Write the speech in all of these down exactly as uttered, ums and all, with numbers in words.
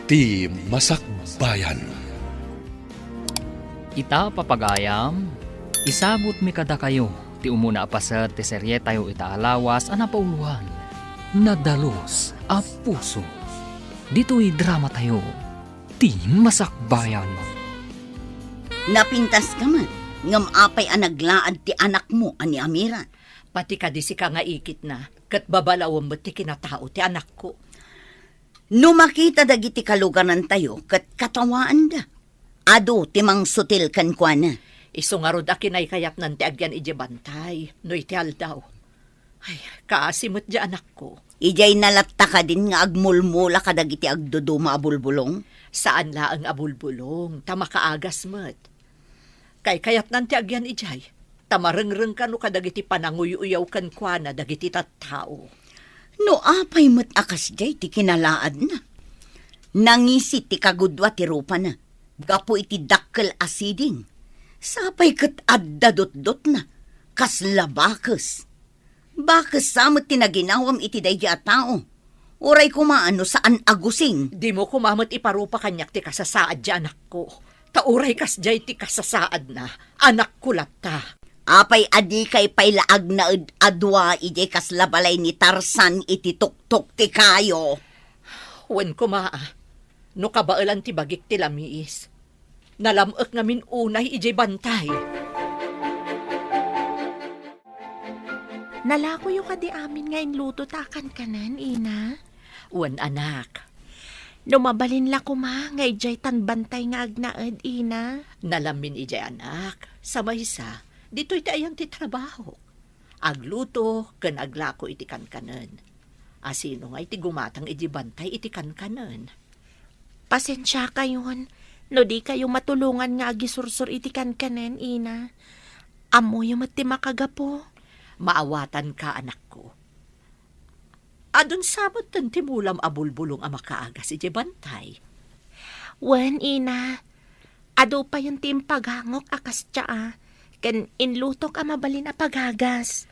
Ti Masakbayan. Ita, papagayam, isagutmi kadakayo ti umuna a paset ti serietayo ita a lawas a napauloan, Nadalus a Puso. Ditoy dramatayo, Ti Masakbayan. Napintaska met, ngem apay a naglaad ti anakmo a ni Amira? Pati kadi sika nga ikitna, ket babalawem met ti kinatao ti anakko. No makita dagiti kalugarantayo ket katawaanda, adu ti mangsutil kenkuana. Isu ngarud a kinaykayatnan ti agyan idiay bantay no iti aldaw. Ay, kaasi met diay anakko. Idiay na latta kadin nga agmulmula kadagiti agduduma a bulbulong? Saan laeng a bulbulong, ta makaagas met. Kaykayatnan ti agyan idiay, ta marengreng kano kadagiti pananguy-uyaw kenkuana dagiti tattao. No apay met a kasdiay ti kinalaadna? Nangisi ti kagudua ti rupana gapu iti dakkel a siding. Sapay ket adda dutdotna, kasla bakes. Bakes sa met ti naginawam iti daydi a tao. Uray koma no saan a gusing. Dimo koma met iparupa kaniak ti kasasaad ti anakko. Ta uray kasdiay ti kasasaadna, anakko latta. Apay a dikay pay la agnaed a dua idiay kasla balay ni Tarzan iti tuktok ti kayo? Wen koma, no kabaelan ti bagik ti lamiis. Nalam-ek ngamin unay idiay bantay. Nalakoyo kadi amin nga inluto ta a kankanen, ina? Wen, anak. No mabalin la koma nga idiay tan bantay nga agnaed, ina? Nalamin idiay, anak. Sa maysa, ditoy ti ayan ti trabaho. Agluto ken aglako iti kankanen. Asino nga iti gumatang iti bantay iti kankanen? Pasensiakayon no dikayo matulongan nga agisursor iti kankanen, ina. Ammoyo met ti makagapu. Maawatanka, anakko. Adun sa metten ti mulam a bulbulong a makaagas iti bantay? Wen, ina. Adu payen ti impagangok a kasdiay, ken inlutok a mabalin a pagagas.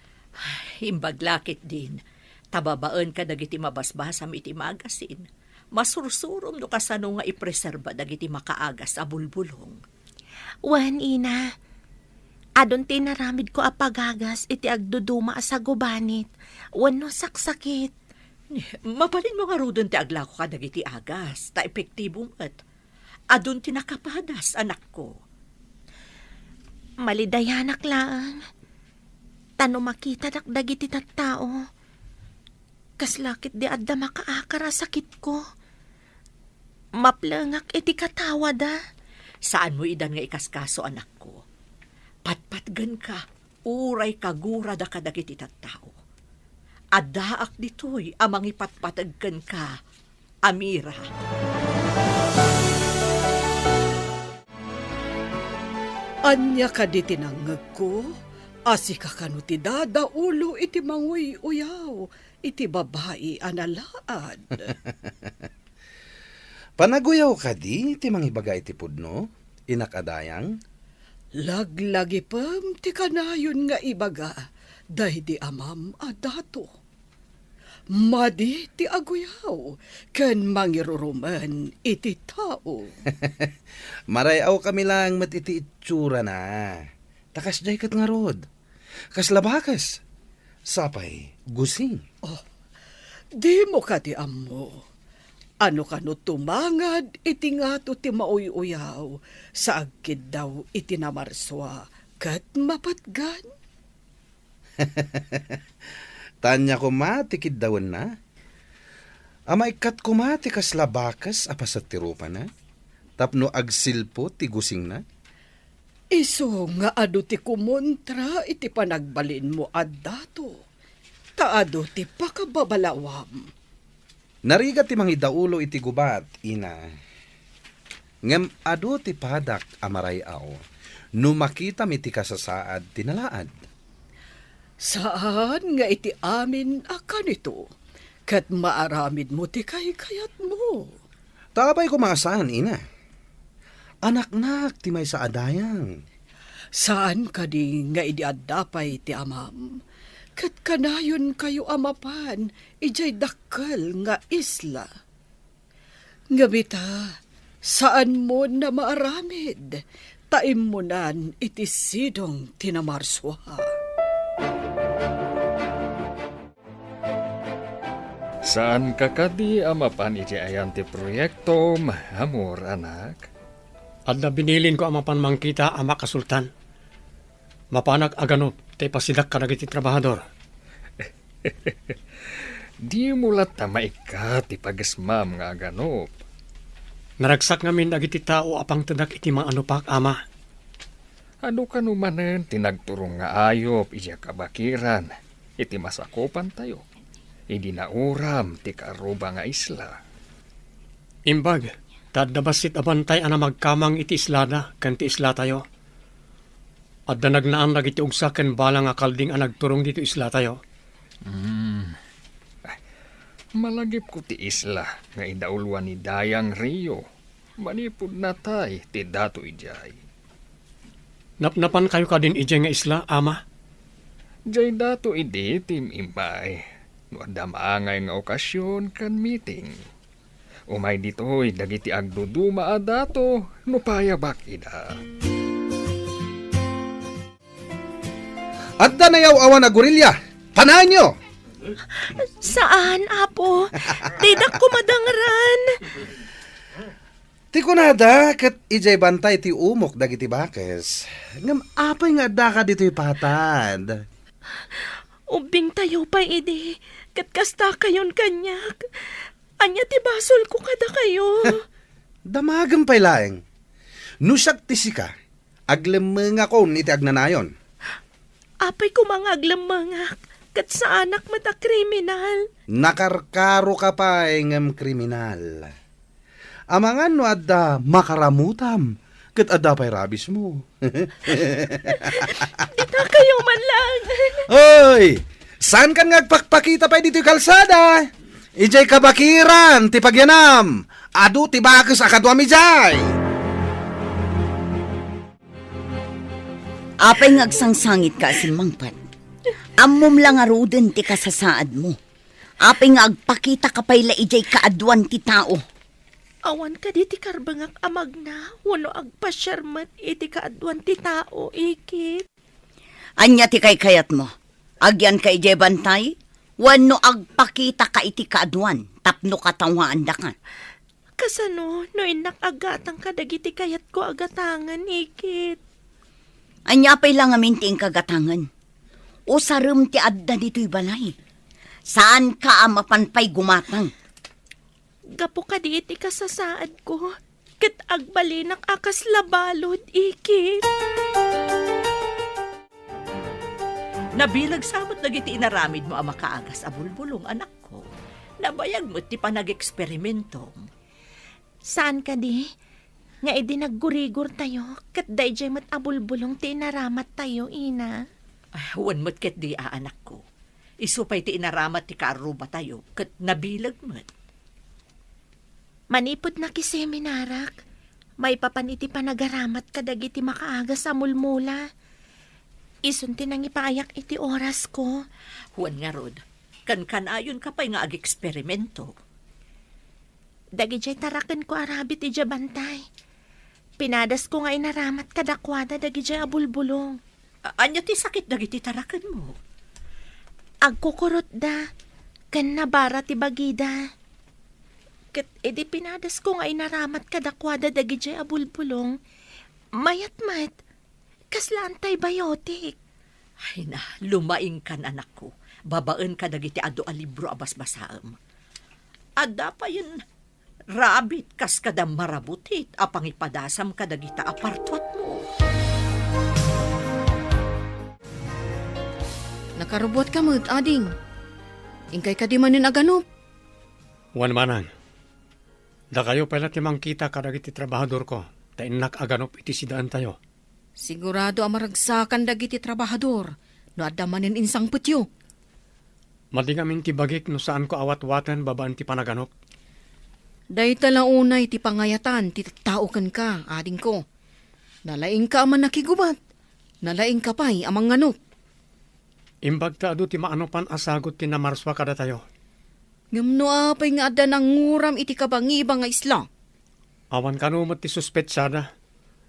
Imbag la ketdin, ta babaen kadagiti mabasbasam iti magasin, masursurom no kasano nga ipreserba dagiti makaagas a bulbulong. Wen, ina. Adun ti inaramidko a pagagas iti agduduma a sagubanit wenno saksakit. Mabalinmo ngaruden ti aglako kadagiti agas, ta epektibo met. Adun ti nakapadas, anakko. Malidayanak laeng, ta no makitadak dagiti tattao, kasla ketdi adda makaakar a sakitko. Maplengak iti katawada. Saanmo idan nga ikaskaso, anakko. Patpatgenka, uray kagurada kadagiti tattao. Addaak ditoy a mangipatpateg kenka, Amira. Ania kadi ti nangngegko a sika kano ti dadaulo iti manguy-uyaw iti babai a nalaad? Panaguyaw kadi ti mangibaga iti pudno, inak a dayang? Laglagipem ti kanayon nga ibaga daydi amam a dato. Madi ti aguyaw ken mangirurumen iti tao. Maray-awkami laeng met iti itsurana. Ta kasdiay ket ngarud. Kasla bakes. Sapay, gusing. Oh, dimo kadi ammo? Ano kano tumangad iti ngato ti mauy-uyaw sa agkiddaw iti namarsua ket mapatgan? Tania koma ti kiddawenna? A maikkat koma ti kasla bakes a paset ti rupana, tapno agsilpo ti gusingna? Isu nga adu ti kumontra iti panagbalinmo a dato, ta adu ti pakababalawam. Narigat ti mangidaulo iti gubat, ina. Ngem adu ti padak a maray-aw no makitam iti kasasaad ti nalaad. Saan nga iti amin a kanito, ket maaramidmo ti kaykayatmo. Ta apay koma a saan, ina? Anaknak ti maysa a dayang. Saan kadi nga idi adda pay ti amam, ket kanayonkayo a mapan idiay dakkel nga isla? Ngem ita, saanmon a maaramid, ta immunan iti sidong ti namarsua. Saanka kadi a mapan iti ayan ti proyektom, amor, anak? Adda binilinko a mapan mangkita a makasultan. Mapanak aganop ta ipasidak kadagiti trabahador. Dimo latta maikkat ti pagesmam nga aganop. Naragsak ngamin dagiti tao a pangtedak iti maanopak, Ama. Adu kano manen ti nagturong nga ayup idiay kabakiran iti masakupantayo idi nauram ti kaarruba nga isla. Imbag, ta adda bassit a bantay a namagkamang iti islada ken ti islatayo. Adda nagnaan dagiti ugsa ken balang a kalding a nagturong ditoy islatayo. Hmm. Malagipko ti isla nga idauloan ni Dayang Rio. Manipud natay ti dato idiay. Napnapankayo kadin idiay nga isla, Ama? Diay dato idi ti im-immay. No adda maangay nga okasion ken meeting. Umay ditoy dagiti agduduma a dato no payabak ida. Adda nayaw-awan a gorilya. Panaenyo! Saan, Apo? Didak kumadangran. Ti kunada, ket idiay bantay ti umok dagiti bakes. Ngem apay nga addaka ditoy patad? Ubbingtayo pay idi, ket kastakayon kaniak. Ania ti basolko kadakayo? Damagem pay laeng. No siak ti sika, aglemmengakon iti agnanayon. Apay koma nga aglemmengak, ket saanak met a kriminal. Nakarkaroka pay ngem kriminal. Amangan no adda makaramutam, ket adda pay rabismo. Ditakayo man lang. Oy! Saankan nga agpakpakita pay ditoy kalsada? Idiay kabakiran ti pagyanam. Adu ti bakes a kaduam idiay. Apay nga agsangsangitka a simmangpet? Ammom la ngaruden ti kasasaadmo. Apay nga agpakitaka pay la idiay kaaduan ti tao? Awan kadi ti karbengak a magna wenno agpasiar met iti kaaduan ti tao, Ikit? Ania ti kaykayatmo? Agyanka idiay bantay? Wenno agpakitaka iti kaaduan tapno katawaandaka? Kasano no innak aggatang kadagiti kayatko a gatangen, Ikit? Ania pay la ngamin ti inka gatangen? Usarem ti adda ditoy balay. Saanka a mapan pay gumatang. Gapu kadi iti kasasaadko, ket agbalinak a kasla balud, Ikit. Nabileg sa met dagiti inaramidmo a makaagas a bulbulong, anakko. Nabayag met ti panageksperimentom. Saan kadi nga idi naggurigortayo, ket daydiay met a bulbulong ti inaramattayo, ina? Ah, wen met ketdi a, anakko. Isu pay ti inaramat ti kaarrubatayo, ket nabileg met. Manipud nakiseminarak, maipapan iti panagaramat kadagiti makaagas a mulmula. Isun ti nangipayak iti orasko. Wen ngarud, kankanayonka pay nga ageksperimento. Dagidiay tarakenko a rabbit idiay bantay. Pinadasko nga inaramat kadakuada dagidiay a bulbulong. A-, ania ti sakit dagiti tarakenmo? Agkukurotda, ken nabara ti bagida. Ket idi pinadasko nga inaramat kadakuada dagidiay a bulbulong, mayat met, kasla antibiotic. Ay na, lumaingkan, anakko. Babaen kadagiti adu a libro a basbasaem. Adda payen rabbit kas kada marabutit a pangipadasam kadagita a partuatmo. Nakarubuatka met, ading. Inkay kadi manen aganop? Wen manang. Dakayo pay la ti mangkita kadagiti trabahadorko, ta innak aganop iti sidaentayo. Sigurado a maragsakan dagiti trabahador no adda manen insangpetyo. Madi ngamin ti bagik no saanko a watwaten babaen ti panaganop. Dayta la unay ti pangayatan ti tattao kenka, adingko. Nalaingka a mannakigubat, nalaingka pay a mangnganop. Imbag ta adu ti maanopan a sagut ti namarsua kadatayo. Ngem no apay nga adda nanguram iti kabangiba nga isla? Awan kano met ti suspetsada,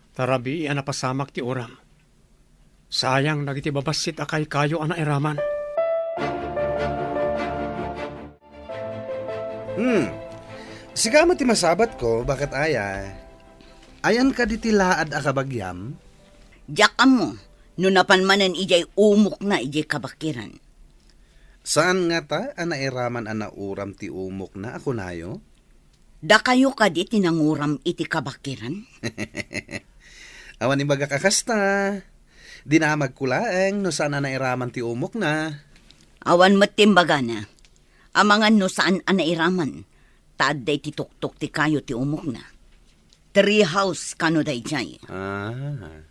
ta rabii a napasamak ti uram. Sayang dagiti babassit a kaykayo a nairaman. Hmm. Sika met ti masabatko, baket aya? Ayan kadi ti laad a kabagiam? Diak ammo, no napan manen idiay umokna idiay kabakiran. Saan ngata a nairaman a nauram ti umokna a kunayo? Dakayo kadi ti nanguram iti kabakiran? Awan imbagak a kasta. Dinamagko laeng no saan a nairaman ti umokna. Awan met ti imbagana. Amangan no saan a nairaman, ta adda iti tuktok ti kayo ti umokna. Tree house kano daydiay. Ah,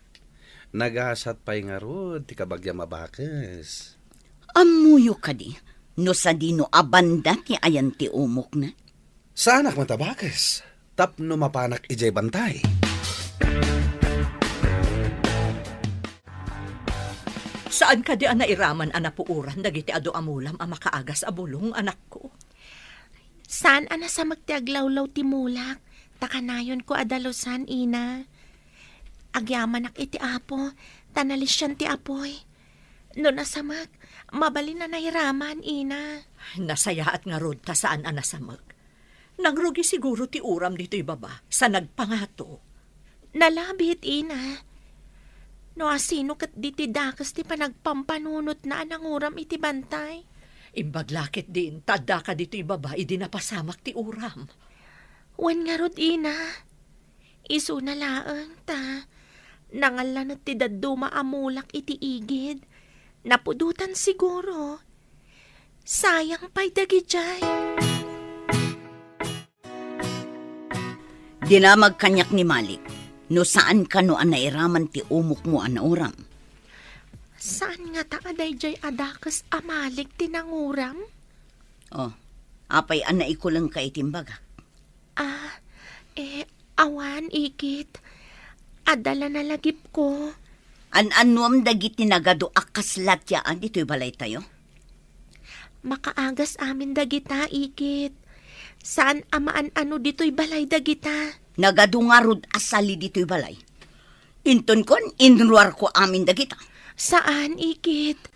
nagasat pay ngarud ti kabagiam a bakes. Ammoyo kadi no sadino a banda ti ayan ti umokna? Saanak met a bakes tapno mapanak idiay bantay. Saan kadi a nairaman a napuoran dagiti adu a mulam a makaagas a bulong, anakko? Saan a nasamek ti aglawlaw ti mulak, ta kanayonko a dalusan, ina. Agyamanak iti Apo, ta nalisian ti apuy. No nasamek, mabalin a nairaman, ina. Nasayaat ngarud ta saan a nasamek. Nangrugi siguro ti uram ditoy baba, sa nagpangato. Nalabit, ina. No asino ket diti dakes ti panagpampanunotna a nanguram iti bantay? Imbag la ketdin, ta addaka ditoy baba idi napasamak ti uram. Wen ngarud, ina. Isuna laeng ta nangallanet ti dadduma a mulak iti igid. Napudotan siguro. Sayang pay dagidiay. Dinamag kaniak ni Malik, no saan kano a nairaman ti umokmo a nauram. Saan ngata a daydiay a dakes a Malik ti nanguram? Oh, apay a naikulengka iti imbagak? Ah, eh, awan, ikit. Adda la nalagipko. An-annuam dagiti nagadu a kasla ti aa ditoy balaytayo? Makaagas amin dagita, ikit. Saan a maan-ano ditoy balay dagita. Nagadu ngarud a sali ditoy balay. Intonkon, inruarko amin dagita. Saan, ikit.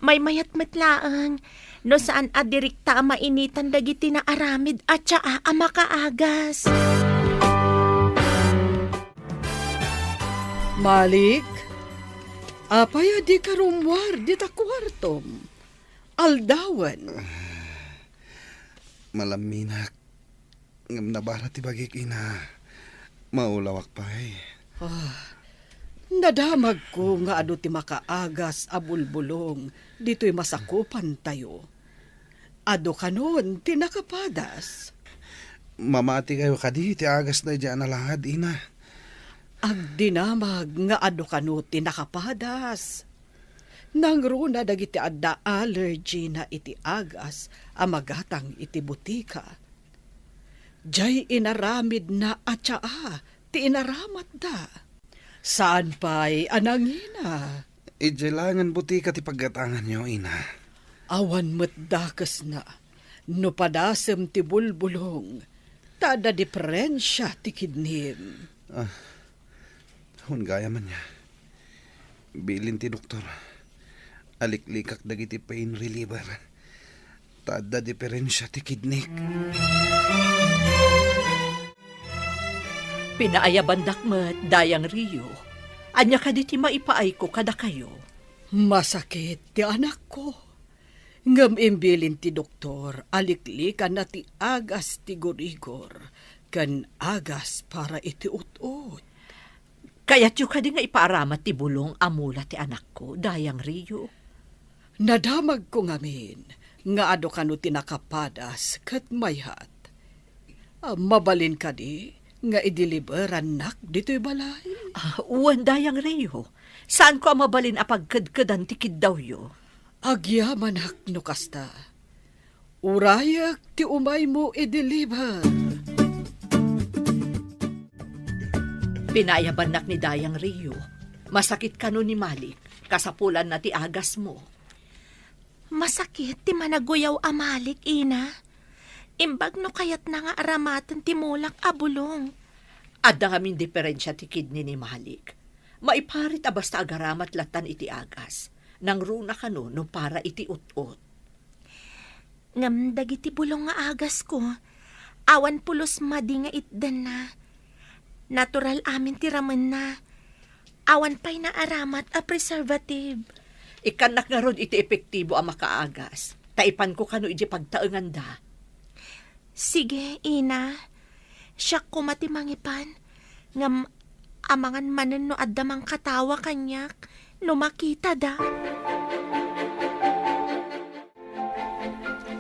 Maymayat met laeng no saan a direkta a mainitan dagiti naaramid a tsaa a makaagas. Malik, apay a dika rummuar dita kuartom? Aldawen. Malamminak. Ngem nabara ti bagik, ina. Maulawak pay. Ah, nadamagko nga adu ti makaagas a bulbulong ditoy masakupantayo. Adu kanon ti nakapadas. Mamati kayo kadi ti agasna idiay a nalaad, ina? Agdinamag nga adu kano ti nakapadas. Nangruna dagiti adda allergy na iti agas a magatang iti butika. Diay inaramidna a tsaa ti inaramatda. Saan pay a nangina? Idiay laengen butika ti paggatanganyo, ina. Awan met dakesna no padasem ti bulbulong, ta adda diferensia ti kidnim. Ah, awan gayam ania. Bilin ti doktor, aliklikak dagiti pain reliever, ta adda diferensia ti kidnik. Pinaayabandak met, Dayang Rio. Ania kadi ti maipaayko kadakayo? Masakit ti anakko. Ngem imbilin ti doktor a liklikanna ti agas ti gurigor ken agas para iti ut-ot. Kayatyo kadi nga ipaaramat ti bulong a mula ti anakko, Dayang Rio? Nadamagko ngamin nga adu kano ti nakapadas ket mayat. Ah, mabalin kadi nga ideliberannak ditoy balay? Ah, wen, Dayang Rio. Saanko a mabalin a pagkedkedan ti kiddawyo. Agyamanak no kasta. Urayek ti umaymo ideliber. Pinayabannak ni Dayang Rio. Masakit kano ni Malik. Kasapulanna ti agasmo. Masakit ti managuyaw a Malik, ina. Imbag no kayatna nga aramaten ti mulak a bulong. Adda ngamin diferensia ti kidney ni Malik. Maiparit a basta agaramat lattan iti agas. Nangruna kano no para iti ut-ot. Ngem dagiti bulong nga agasko, awan pulos madi nga itdanna. Natural amin ti ramenna. Awan pay naaramat a preservative. Ikkannak ngarud iti epektibo a makaagas. Ta ipanko kano iti pagtaenganda. Sige, Ina. Siak koma ti mangipan. Ngem amangan manen no adda mangkatawa kaniak no makitada.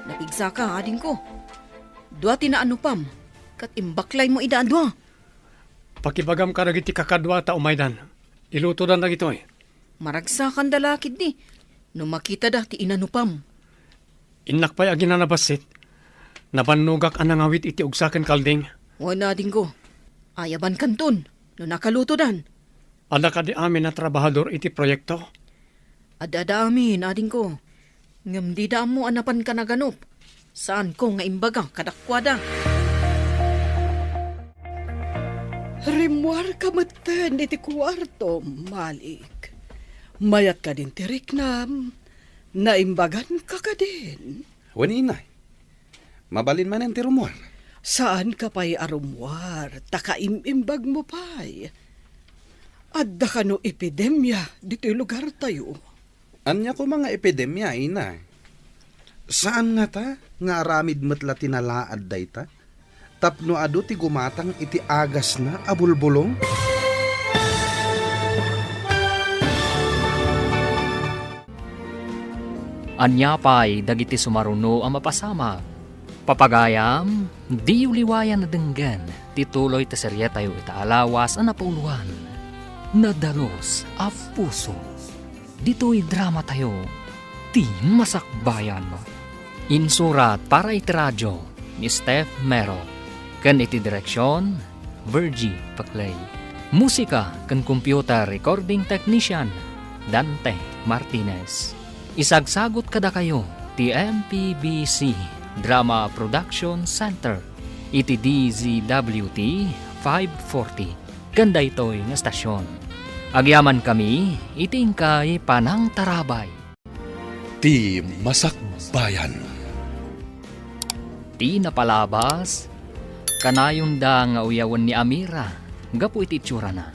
Napigsaka, adingko. Dua ti naanupam, ket imbaklaymo ida a dua. Pakibagam kadagiti kakadua ta umaydan. Ilutodan dagitoy. Maragsakanda la ketdi no makitada ti inanupam. Innak pay aginana bassit. Nabannogak a nangawit iti ugsa ken kalding. Wen, adingko. Ayabankanton no nakalutodan. Adda kadi amin a trabahador iti proyekto? Adda, adda amin, adingko. Ngem dida ammo a napanka naganup. Saanko nga imbaga kadakuada. Rimmuarka metten iti kuartom, Malik. Mayat kadin ti riknam, naimbaganka kadin? Wen, ina. Mabalin manen ti rummuar. Saanka pay a rummuar, ta kaim-imbagmo pay. Adda kano epidemia ditoy lugartayo? Ania koma nga epidemia, ina? Saan ngata nga aramid met la ti nalaad dayta? Tapno adu ti gumatang iti agasna a bulbulong? Ania pay dagiti sumaruno a mapasamak? Papagayam, diyo liwayan a denggen ti tuloy ti serietayo ita a lawas a napauloan, Nadalus a Puso. Ditoy dramatayo, Ti Masakbayan. Insurat para iti radio ni Steph Mero, ken iti direksion, Virgie Paclay. Musika ken computer recording technician, Dante Martinez. Isagsagut kadakayo ti M P B C Drama Production Center iti D Z W T five forty ken daytoy nga estasion. Agyamankami iti inkay panangtarabay. Ti Masakbayan. Ti napalabas, kanayonda nga uyawen ni Amira gapu iti itsurana.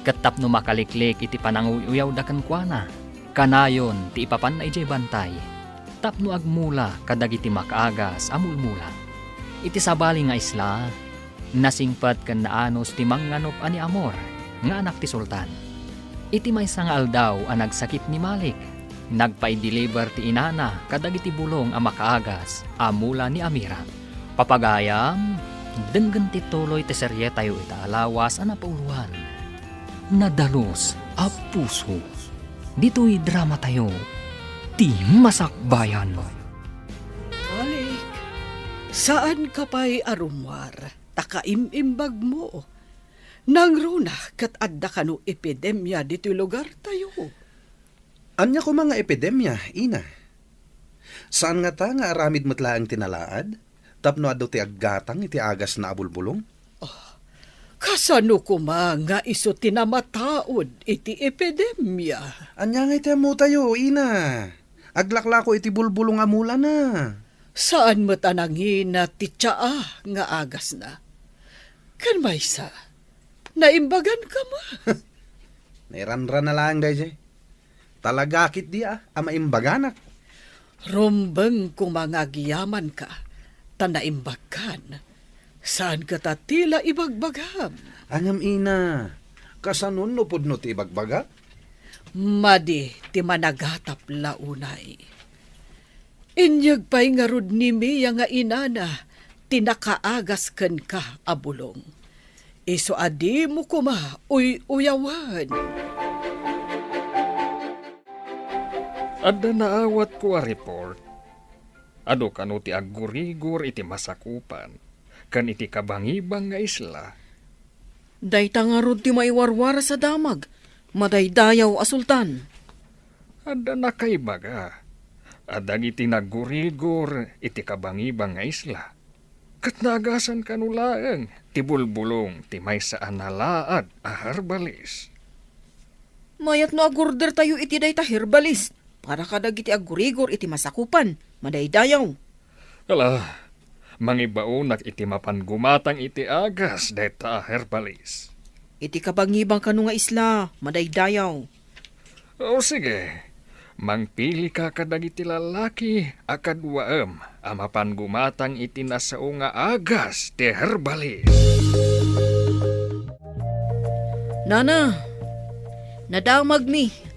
Ket tapno makaliklik iti pananguy-uyawda kenkuana, kanayon ti ipapanna idiay bantay tapno agmula kadagiti makaagas a mulmula. Iti sabali nga isla, nasingpet ken naanus ti mangnganup a ni Amor nga anak ti sultan. Iti maysa nga aldaw a nagsakit ni Malik, nagpaideliver ti inana kadagiti bulong a makaagas a mula ni Amira. Papagayam, denggen ti tuloy ti serietayo ita a lawas a napauloan, Nadalus a Puso. Ditoy dramatayo, Ti Masakbayan. Malik, saanka pay a rummuar, ta kaim-imbagmo. Nangruna ket adda kano epidemia ditoy lugartayo? Ania koma nga epidemia, ina? Saan ngata nga aramid met laeng ti nalaad tapno adu ti aggatang iti agasna a bulbulong? Ah, kasano koma nga isu ti namataud iti epidemia? Ania ngay ti ammotayo, ina? Aglaklako iti bulbulong a mulana. Saan met a nangina ti tsaa nga agasna. Ken maysa, naimbaganka met. Nairanrana laeng daydiay. Talaga ketdi a, a maimbaganak. Rumbeng koma nga agyamanka, ta naimbagkan. Saan ket a ti la ibagbagam? Ngem ina, kasano no pudno ti ibagbagak? Madi ti managatap la unay. Inyeg pay ngarud ni Mia nga inana ti nakaagas kenka a bulong. Isu a dimo koma uy-uyawen. Adda naawatko a report. Adu kano ti aggurigor iti masakupan ken iti kabangibang nga isla. Dayta ngarud ti maiwarwaras a damag, madaydayaw a sultan. Adda nakaibaga a dagiti naggurigor iti kabangibang nga isla, Ket naagasan kano laeng ti bulbulong ti maysa a nalaad a herbalis. Mayat no agordertayo iti dayta herbalis para kadagiti aggurigor iti masakupan, madaydayaw. Ala, mangibaonak iti mapan gumatang iti agas dayta a herbalis. Iti kabangiban kano nga isla, madaydayaw. O sige, mangpilika kadagiti lalaki a kaduaem a mapan gumatang iti nasao nga agas ti herbalis. Nana, nadamagmi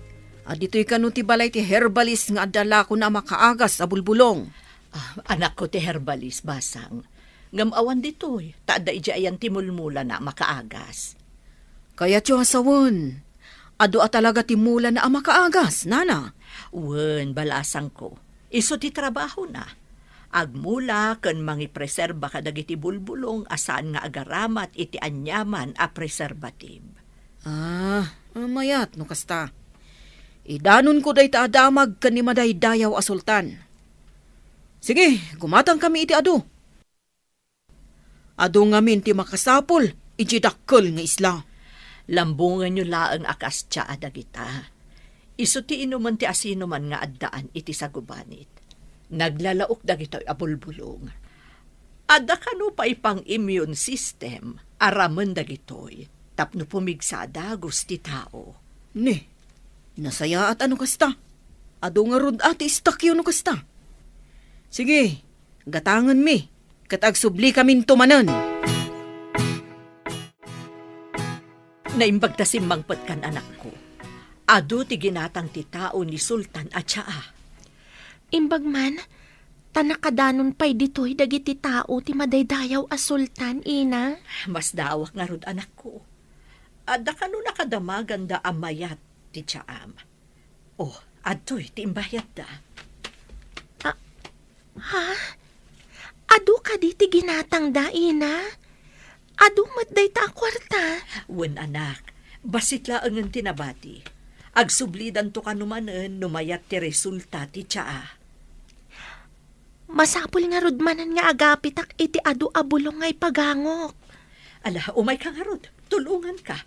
a ditoy kano ti balay ti herbalis nga adda lakona a makaagas a bulbulong. Ah, anakko ti herbalis, basang. Ngem awan ditoy, ta adda idiay ayan ti mulmulana a makaagas. Kayatyo a sawen, adu a talaga ti mulana a makaagas, nana? Wen, balasangko. Isu ti trabahona. Agmula ken mangipreserba kadagiti bulbulong a saan nga agaramat iti aniaman a preservative. Ah, mayat no kasta. Idanonko dayta a damag ken ni madaydayaw a sultan. Sige, gumatangkami iti adu. Adu ngamin ti makasapul idiay dakkel nga isla. Lambongenyo laeng a kas tsaa dagita. Isu ti inumen ti asinoman nga addaan iti sagubanit. Naglalaok dagitoy a bulbulong. Adda kano pay pang-immune system a ramen dagitoy tapno pumigsa a dagus ti tao. Ni, nasayaat a no kasta. Adu ngarud a ti istakyo no kasta. Sige, gatangenmi, ket agsubli kaminto manen. Naimbag ta simmangpetkan, anakko. Adu ti ginatang ti tao ni Sultan a tsaa. Imbag man, ta nakadanon pay ditoy dagiti tao ti madaydayaw a sultan, ina. Masdaawak ngarud, anakko. Adda kano nakadamaganda a mayat ti tsaam. Oh, adtoy ti imbayadda. Ah, ha? Adu kadi ti ginatangda, ina? Adu met dayta a kuarta? Wen, anak, bassit laengen ti nabati. Agsublidanto kano manen no mayat ti resulta ti tsaa. Masapul ngarud manen nga agapitak iti adu a bulong nga ipagangok. Ala, umayka ngarud, tulonganka.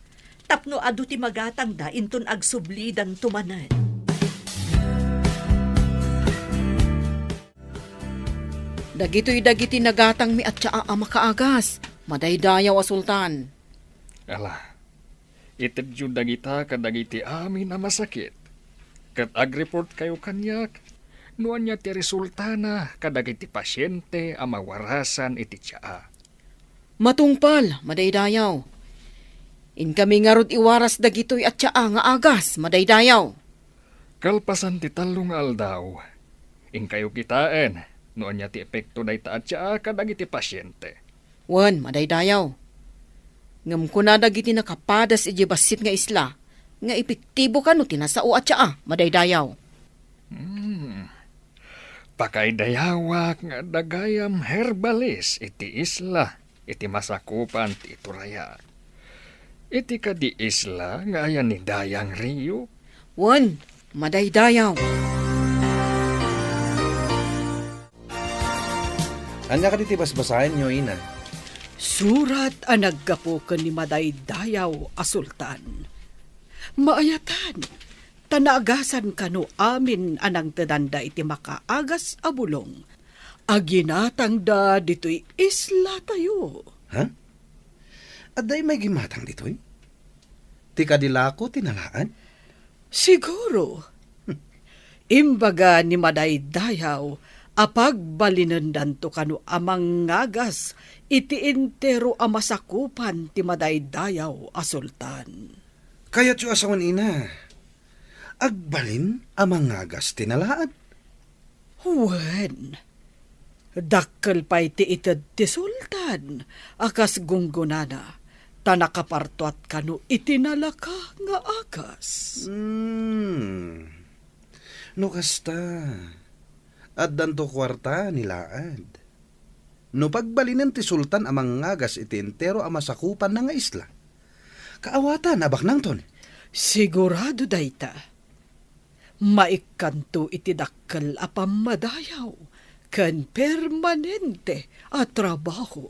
Tapno adu ti magatangda inton agsublidanto manen. Dagitoy dagiti nagatangmi a tsaa a makaagas, madaydayaw a sultan. Ala, itedyo dagita kadagiti amin a masakit, ket agreportkayo kaniak no ania ti resultana kadagiti pasiente a mawarasan iti tsaa. Matungpal, madaydayaw. Inkami ngarud iwaras dagitoy a tsaa nga agas, madaydayaw. Kalpasan ti tallo nga aldaw, inkayo kitaen no ania ti epekto dayta a tsaa kadagiti pasiente. Wen, madaydayaw. Ngem kuna dagiti nakapadas idiay bassit nga isla nga epektibo kano ti nasao a tsaa, madaydayaw. Hmm. Pakaidayawak nga adda gayam herbalis iti isla iti masakupan ti iturayak. Iti kadi isla nga ayan ni Dayang Rio? Wen, madaydayaw. Ania kadi ti basbasaenyo, ina? Surat a naggapu ken ni madaydayaw a sultan. Maayatan, ta naagasan kano amin a nangtedanda iti makaagas a bulong a ginatangda ditoy islatayo. Ha? Adda imay gimmatang ditoy? Ti kadi lako ti nalaad? Siguro. Imbaga ni madaydayaw a pagbalinendanto kano a mangagas iti entero a masakupan ti madaydayaw a sultan. Kayatyo a sawen, ina, agbalin a mangagas ti nalaad? Wen, dakkel pay ti ited ti sultan a kas gunggonana, ta nakapartuat kano iti nalaka nga agas. Hmm. No kasta, addanto kuarta ni laad. No pagbalinen ti sultan a mangagas iti entero a masakupanna nga isla, kaawatan a baknangton. Sigurado dayta. Maikkanto iti dakkel a pammadayaw ken permanente a trabaho.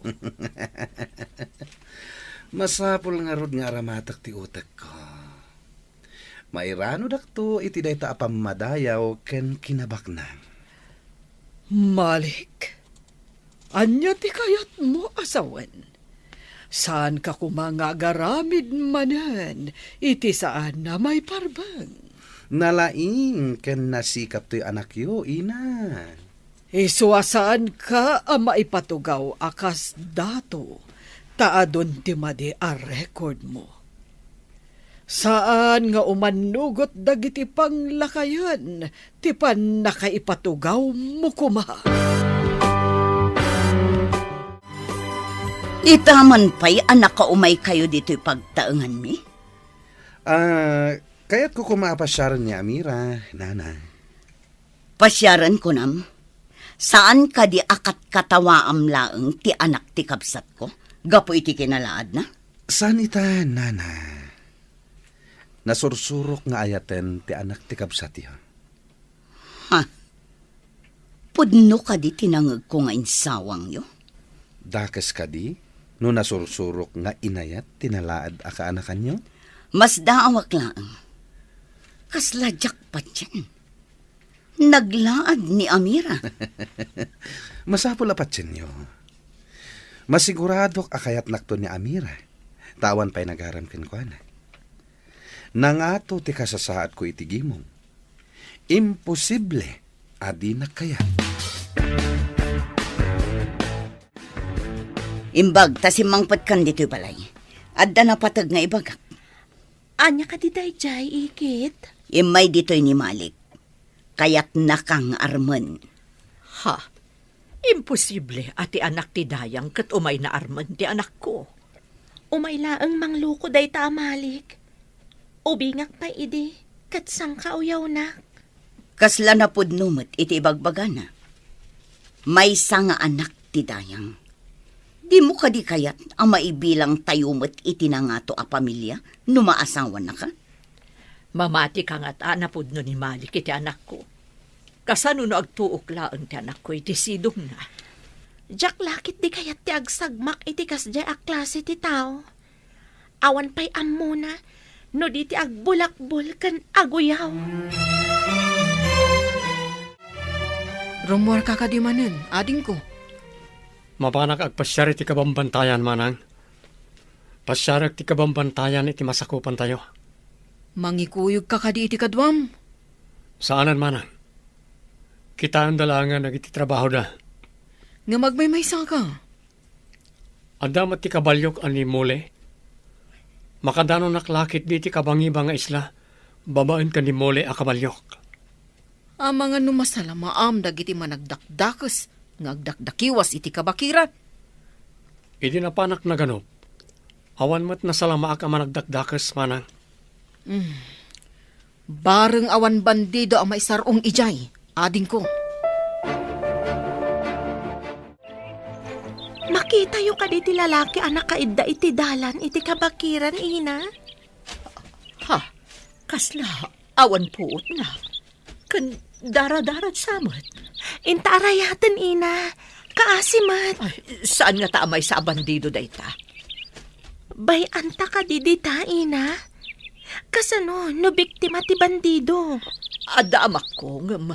Masapul ngarud nga aramatek ti utekko. Mairanudakto iti dayta a pammadayaw ken kinabaknang. Malik, ania ti kayatmo a sawen? Saanka koma nga agaramid manen iti saan a maiparbeng. Nalaing ken nasikap toy anakyo, ina. Isu a saanka a maipatugaw a kas dato, ta adun ti madi a record mo. Saan nga umannugot dagiti panglakayen ti pannakaipatugawmo koma. Ita man pay a nakaumaykayo ditoy pagtaenganmi? Ah, kayatko koma a pasiaren ni Amira, nana. Pasiaren, kunam? Saan kadi a katkatawaam laeng ti anak ti kabsatko gapu iti kinalaadna? Saan ita, nana. Nasursurok nga ayaten ti anak ti kabsatyo. Ha? Pudno kadi ti nangegko nga insawangyo? Dakes kadi no nasursurok nga inayat ti nalaad a kaanakanyo? Masdaawak laeng. Kasla diak patien. Naglaad ni Amira. Masapul a patienyo. Masiguradok a kayatnakto ni Amira, ta awan pay nagaram kenkuana. Nangato ti kasasaadko iti gimong. Imposible a dinak kayat. Imbag ta simmangpetkan ditoy balay. Adda napateg nga ibagak. Ania kadi daydiay, ikit? Immay ditoy ni Malik. Kayatnaka nga armen. Ha? Imposible a ti anak ti dayang ket umayna armen ti anakko. Umay laeng mangluko dayta a Malik. Ubingak pay idi ket sangkauyawnak. Kasla napudno met iti ibagbagana. Maysa nga anak ti dayang. Dimo kadi kayat a maibilangtayo met iti nangato a pamilia no maasawanaka? Mamati ka ngata a napudno ni Malik iti anakko. Kasano no agtuok laeng ti anakko iti sidongna? Diak la ketdi kayat ti agsagmak iti kasdiay a klase ti tao. Awan pay ammona no di ti agbulakbol ken aguyaw. Rummuarka kadi manen, adingko? Mapanak agpasiar iti kabambantayan, manang. Pasiarek ti kabambantayan iti masakupantayo. Mangikuyogka kadi iti kaduam? Saanen, manang. Kitaenda laengen dagiti trabahoda. Ngem agmaymaysaka? Adda met ti kabaliok a ni Mole. Makadanonak la ketdi iti kabangiba nga isla babaen ken ni Mole a kabaliok. Amangan no masalamaam dagiti managdakdakes nga agdakdakiwas iti kabakiran. Idi napanak naganop, awan met nasalamaak a managdakdakes, manang. Mm. Bareng awan bandido a maisar-ong idiay, adingko. Makitayo kadi ti lalaki a nakaidda iti dalan iti kabakiran, ina? Ha? Kasla awan puotna. Ken daradaragsa met. Inta arayaten, ina. Kaasi met. Ay, saan ngata a maysa a bandido dayta? Bay-anta kadi dita, ina? Kasano no biktima ti bandido? Adda amakko, ngem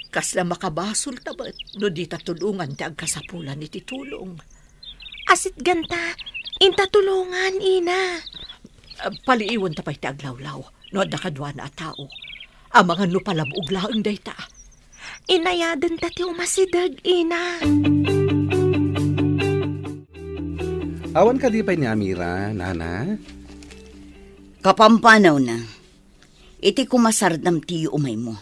kasla makabasolta met no dita tulongan ti agkasapulan iti tulong. Asitganta, inta tulongan, ina. Ah, paliiwenta pay ti aglawlaw no adda kaduana a tao. Amangan no palabog laeng dayta. Inayadenta ti umasideg, ina. Awan kadi pay ni Amira, nana? Kapampanawna, iti kumasardam ti yuumaymo,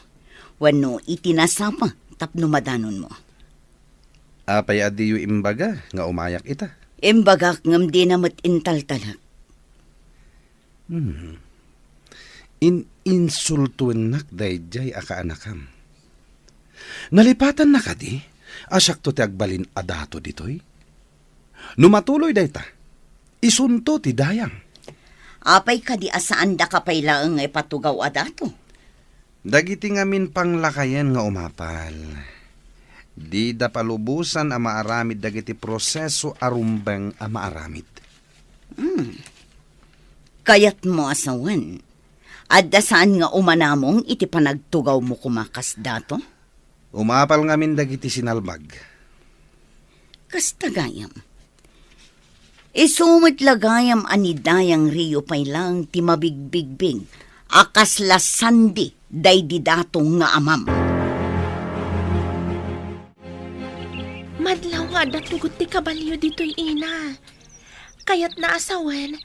wenno iti nasapa tapno madanonmo. Apay a diyo imbaga nga umayak ita? Imbagak ngem dina met intaltalek. Hmm. In-insultuennak daydiay a kaanakam. Nalipatanna kadi a siakto ti agbalin a dato ditoy? No matuloy dayta, isunto ti dayang. Apay kadi a saandaka pay laeng nga ipatugaw a dato? Dagiti ngamin panglakayen nga umapal, Dida palubosan a maaramid dagiti proseso a rumbeng a maaramid. Hmm. Kayatmo a sawen, adda saan nga umanamong iti panagtugawmo koma kasdato? Umapal ngamin dagiti sinalbag. Kasta gayam. Isu met la gayam a ni Dayang Rio pay laeng ti mabigbigbig a kasla sandi daydi dato nga amam. Madlaw nga adda tugot ti kabalio ditoy, ina. Kayatna a sawen,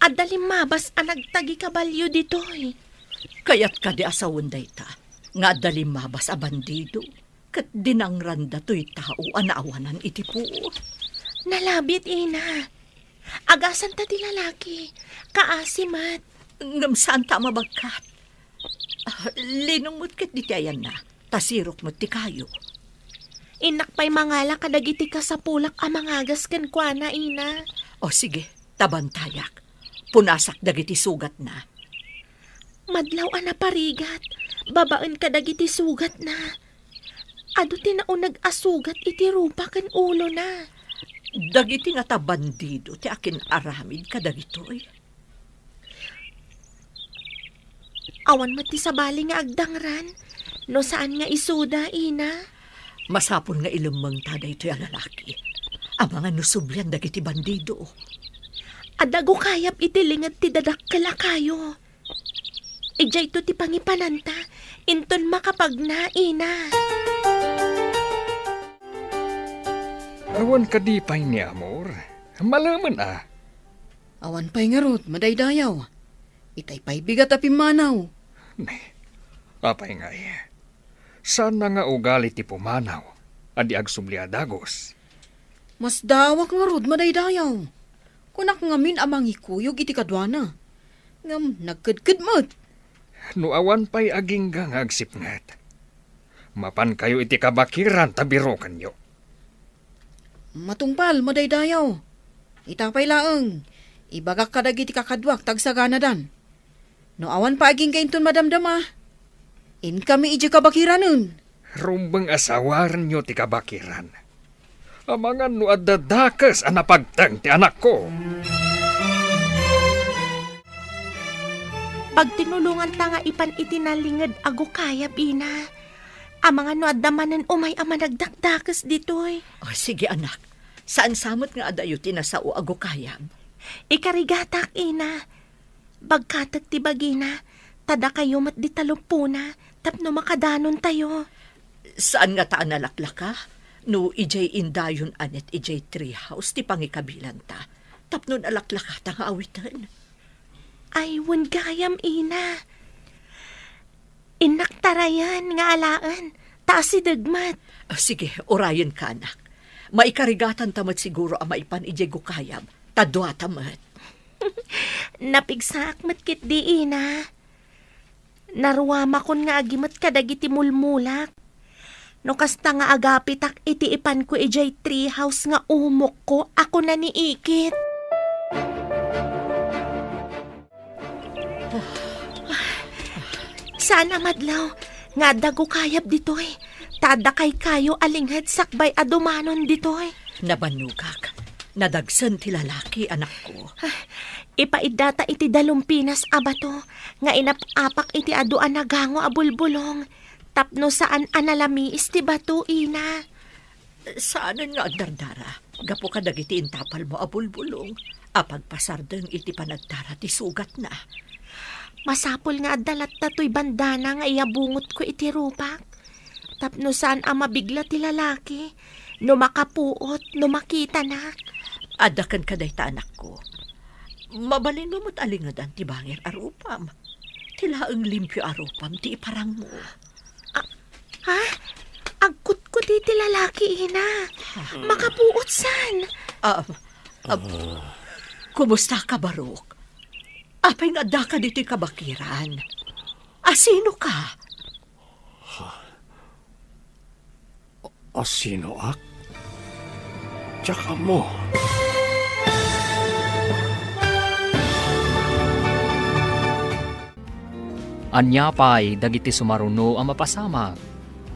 adda limmabas a nagtagi kabalio ditoy. Kayat kadi a sawen dayta, nga adda limmabas a bandido, ket dinangranda toy tao a naawanan iti puot? Nalabit, ina. Agasanta ti lalaki. Kaasi met. Ngem saanta a mabagkat. Ah, linong met ket diti ayanna, ta sirok met ti kayo. Innak pay mangala kadagiti kasapulak a mangagas kenkuana, ina. O sige, ta bantayak. Punasak dagiti sugatna. Madlaw a naparigat, babaen kadagiti sugatna. Adu ti nauneg a sugat iti rupa ken ulona. Dagiti ngata bandido ti akin-aramid kadagitoy. Awan met ti sabali nga agdangran, no saan nga isuda, ina. Masapul nga ilemmengta daytoy a lalaki. Amangan no sublian dagiti bandido. Adda gukayab iti linged ti dadakkel a kayo. Idiayto ti pangipananta, inton makapagna, ina. Awan kadi pay ni Amor? Malemen a. Awan pay ngarud, madaydayaw. Itay pay bigat a pimmanaw. Ne, apay ngay? Saan na nga ugali ti pumanaw a di agsubli a dagus? Masdaawak ngarud, madaydayaw. Kunak ngamin a mangikuyog iti kaduana. Ngem nagkedked met. No awan pay agingga nga agsipnget, mapankayo iti kabakiran ta birokenyo. Matungpal, madaydayaw. Ita pay laeng, ibagak kadagiti kakaduak ta agsaganadan. No awan pay agingga inton madamdama, inkami idiay kabakiranen. Rumbeng a sawarenyo ti kabakiran. Amangan no adda dakes a napagteng ti anakko. Pagtinulonganta nga ipan iti nalinged a gukayab, ina. Amangan no adda manen umay a managdakdakes ditoy. O, sige, anak. Saan sa met nga adayo ti nasao a gukayab? Ikarigatak, ina. Bagkatek ti bagina, ta dakayo met di taluppona tapno makadanontayo. Saan ngata a nalaklaka no idiay indayon a net idiay tree house ti pangikabilanta tapno nalaklakata nga awiten? Ay, wen gayam, ina. Innak tarayan nga alaen, ta asideg met. Ah, sige, urayenka, anak. Maikarigatanta met siguro a maipan idiay gukayab, ta duata met. Napigsaak met ketdi, ina. Naruamakon nga agimet kadagiti mulmulak. No kasta nga agapitak iti ipanko idiay tree house nga umokko a kuna ni Ikit. Saan a madlaw nga adda gukayab ditoy, ta adda kaykayo a linged sakbay a dumanon ditoy. Nabannogak. Nadagsen ti lalaki, anakko. Ah, ipaiddata iti dalumpinas a bato nga inap-apak iti adu a nagango a bulbulong tapno saan a nalamiis ti bato, ina. Saanen nga agdardara gapu kadagiti intapalmo a bulbulong a pagpasardeng iti panagdara ti sugatna. Masapul nga adda latta toy bandana nga iyabungotko iti rupak, tapno saan a mabigla ti lalaki no makapuot no makitanak. Adda kenka dayta, anakko. Mabalinmo met a lingedan ti bangir a rupam. Ti laeng limpio a rupam ti iparangmo. A-, ha? Agkutkuti ti lalaki, ina. Ha? Makapuot san? Ah, ah, kumusta ka, Barok? Apay nga addaka ditoy kabakiran? Asino ka? Asinoak? Diak ammo. Ania pay dagiti sumaruno a mapasamak?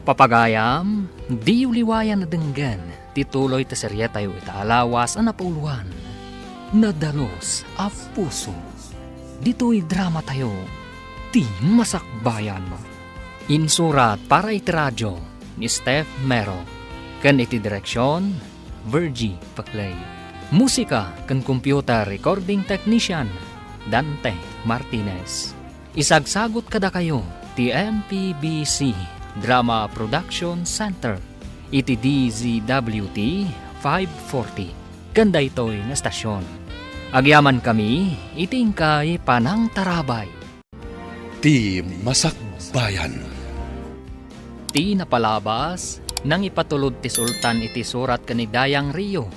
Papagayam, diyo liwayan a denggen ti tuloy ti serietayo ita a lawas a napauluan, Nadalus a Puso. Ditoy dramatayo, Ti Masakbayan. Insurat para iti radio ni Steph Mero, ken iti direksion, Virgie Paclay. Musika ken computer recording technician, Dante Martinez. Isagsagut kadakayo ti M P B C Drama Production Center iti D Z W T five forty ken daytoy nga estasion. Agyamankami iti inkay panangtarabay. Ti Masakbayan. Ti napalabas, nangipatulod ti sultan iti surat ken ni Dayang Rio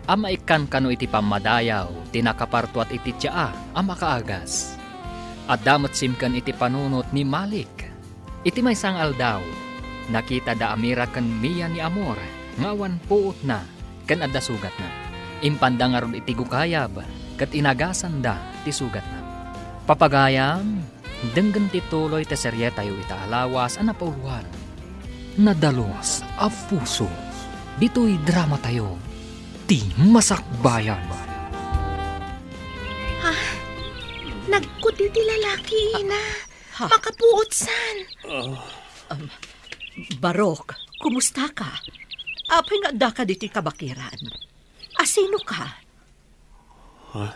a maikkan kano iti pammadayaw ti nakapartuat iti tsaa a makaagas. Adda met simken iti panunot ni Malik. Iti maysa nga aldaw, nakita da Amira ken Mia ni Amor nga awan puotna ken adda sugatna. Impanda ngarud iti gukayab ket inagasanda ti sugatna. Papagayam, denggen ti tuloy ti serietayo ita a lawas a napauluan, Nadalus a Puso. Ditoy dramatayo, Ti Masakbayan. Ha? Nagkuti ti lalaki, ina. Ha? Makapuotsan. Ah. Um, Barok, kumusta ka? Apay nga adda ka ditoy kabakiran? Asino ka? Ha?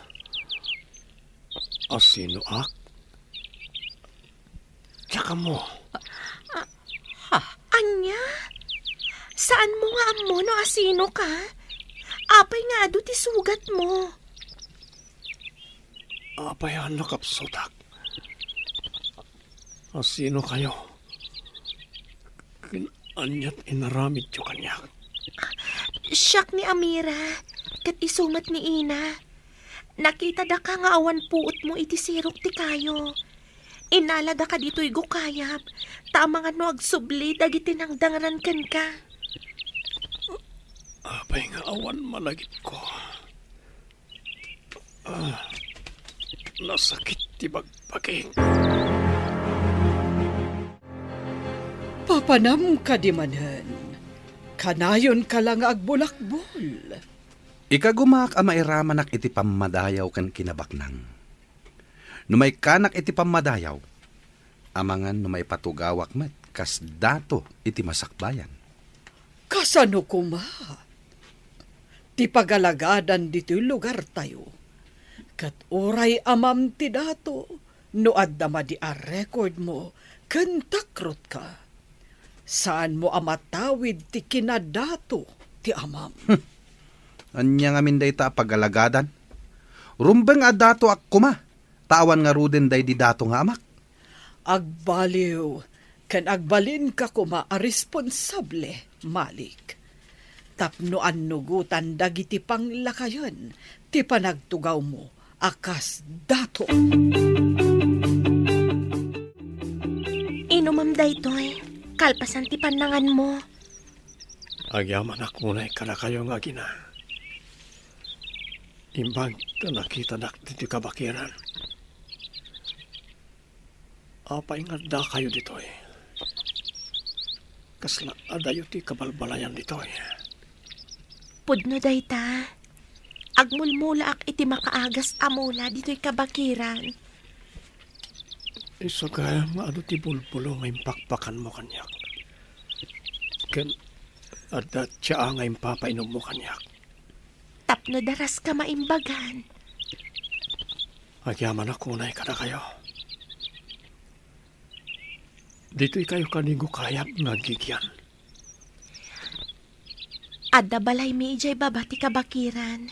Asino ak? Diak ammo. Ah, ha? Ania? Saan mo nga ammo no asino ka? Apay nga adu ti sugat mo? Apay a nakapsutak? Asino kayo? Ken aniat inaramidyo kaniak? Siak ni Amira, ket isu met ni Ina. Nakita daka nga awan puot mo iti sirok ti kayo. Inala daka ditoy gukayab, ta amangan no agsubli dagiti nangdangran kenka. Apay nga awan malagipko? Ah, nasakit ti bagbagik. Papanam kadi manen, kanayonka la nga agbulakbol. Ikagumaak a mairamanak iti pammadayaw ken kinabaknang. No maikkanak iti pammadayaw, amangan no maipatugawak met kas dato iti masakbayan. Kasano koma ti pagalagadan ditoy lugartayo? Ket uray amam ti dato, no adda madi a record mo ken takrotka, saanmo a matawid ti kinadato ti amam. Hmm. Ania ngamin dayta a pagalagadan? Rumbeng a datoak koma, ta awan ngaruden daydi dato nga amak. Agbaliw ken agbalinka koma a responsable, Malik, tapno annugotan dagiti panglakayen ti panagtugawmo a kas dato. Inumam daytoy, kalpasan ti pannanganmo. Agyamanak unay kadakayo nga agina. Imbag ta nakitadak ditoy kabakiran. Apay nga addakayo ditoy? Kasla adayo ti kabalbalayan ditoy? Pudno dayta. Agmulmulaak iti makaagas a mula ditoy kabakiran. Isu gayam nga adu ti bulbulo nga impakpakanmo kaniak. Ken adda tsaa nga impapainommo kaniak. Tapno daraska maimbagan. Agyamanak unay kadakayo. Ditoy kayo kadi gukayab nga aggigyan. Adda balaymi idiay baba ti kabakiran.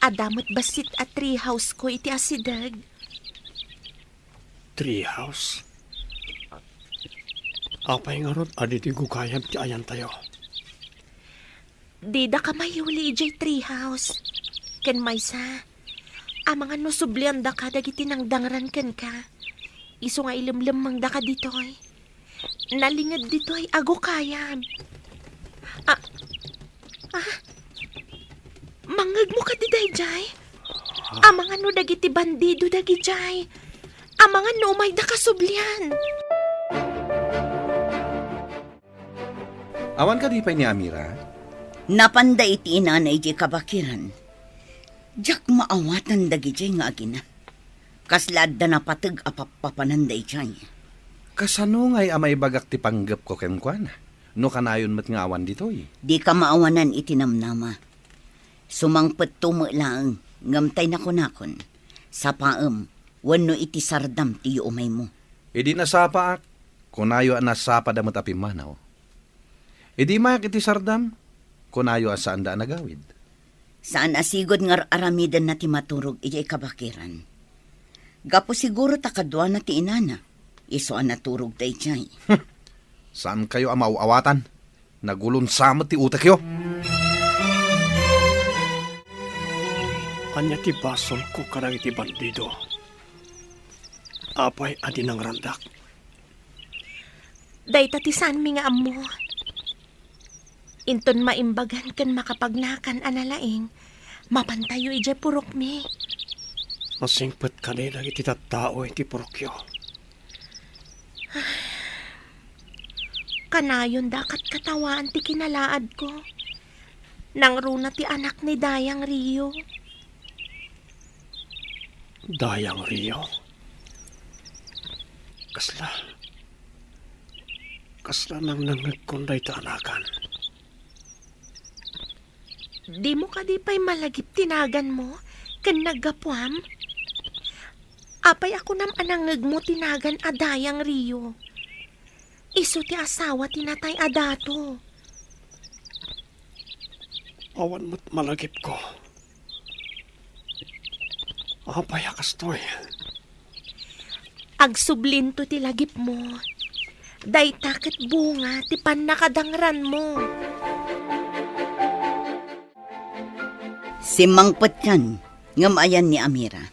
Adda met bassit a tree house ko iti asideg. Tree house? Apay ngarud a ditoy gukayab ti ayantayo? Didaka mayuli idiay tree house. Ken maysa, amangan no subliandaka dagiti nangdangran kenka. Isu nga ilemlemmengdaka ditoy. Nalinged ditoy a gukayab. Ah, ah, mangngegmo kadi daydiay? Ah. Amangan no dagiti bandido dagidiay. Amangan no umaydaka sublian. Awan kadi pay ni Amira? Napanda iti inana idiay kabakiran. Diak maawatan dagidiay nga agina. Kasla adda napateg a pappapanan daydiay. Kasano ngay a maibagak ti panggepko kenkuana, no kanayon met nga awan ditoy? Dika maawanan iti namnama. Sumangpetto met laeng, ngem tay nakunakon, sapaem, wenno iti sardam ti yuumaymo. Idi nasapaak, kunayo a nasapada met a pimmanaw. Idi mayak iti sardam, kunayo a saanda a nagawid. Saan a sigud nga ar-aramidenna ti maturog idiay kabakiran. Gapu siguro ta kaduana ti inana, isu a naturog daydiay. Saankayo a maaw-awatan. Nagulonsa met ti utekyo. Ania ti basolko kadagiti bandido? Apay a di nangrandak? Dayta ti saanmi nga ammo. Inton maimbagan ken makapagnakan a nalaing, mapantayo idiay purokmi. Masingpet kadi dagiti tattao iti purokyo? Kanayon da katkatawaan ti kinalaadko. Nangruna ti anak ni Dayang Rio. Dayang Rio? Kasla, kasla nangnangngegkon dayta anakan. Dimo kadi pay malagip ti naganmo ken naggapuam? Apay a kunam a nangngegmo ti nagan a Dayang Rio? Isu ti asawa ti natay a dato. Awan met malagipko. Apay a kastoy? Agsublinto ti lagipmo. Dayta ket bunga ti pannakadangranmo. Simmangpetkan, ngem ayan ni Amira.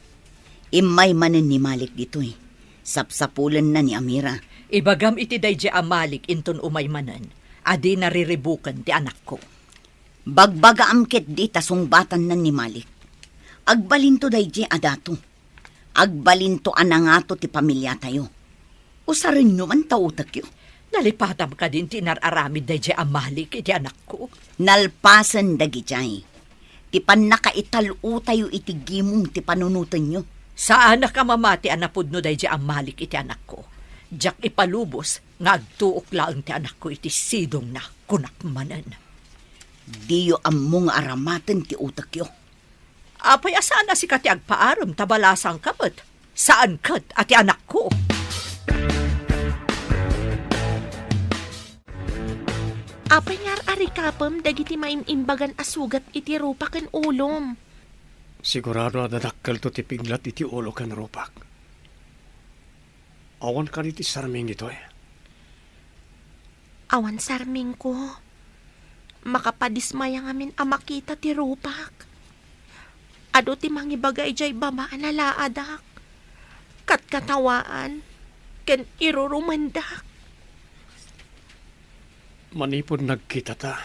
Immay manen ni Malik ditoy. Sapsapulenna ni Amira. Ibagam iti daydiay a Malik inton umay manen a dina riribuken ti anakko. Bagbagaam ketdi ta sungbatanna ni Malik. Agbalinto daydiay a dato. Agbalinto a nangato ti pamiliatayo. Usarenyo man ta utekyo. Nalipatam kadin ti inar-aramid daydiay a Malik iti anakko. Nalpasen dagidiay ti pannakaital-otayo iti gimong ti panunotenyo. Saanak a mamati a napudno daydiay a Malik iti anakko. Diak ipalubos nga agtuok laeng ti anakko iti sidongna, kunak manen. Diyo ammo nga aramaten ti utekyo. Apay a saan a sika ti agpaarem ta balasangka met? Saan ket a ti anakko? Apay nga ar-arikapem dagiti maim-imbagan a sugat iti rupa ken ulom? Sigurado a dadakkelto ti piglat iti ulo ken rupak. Awan kadi ti sarming ditoy? Awan sarmingko. Makapadismaya ngamin a makita ti rupak. Adu ti mangibaga idiay baba a nalaadak. Katkatawaan ken irurumendak. Manipud nagkitata,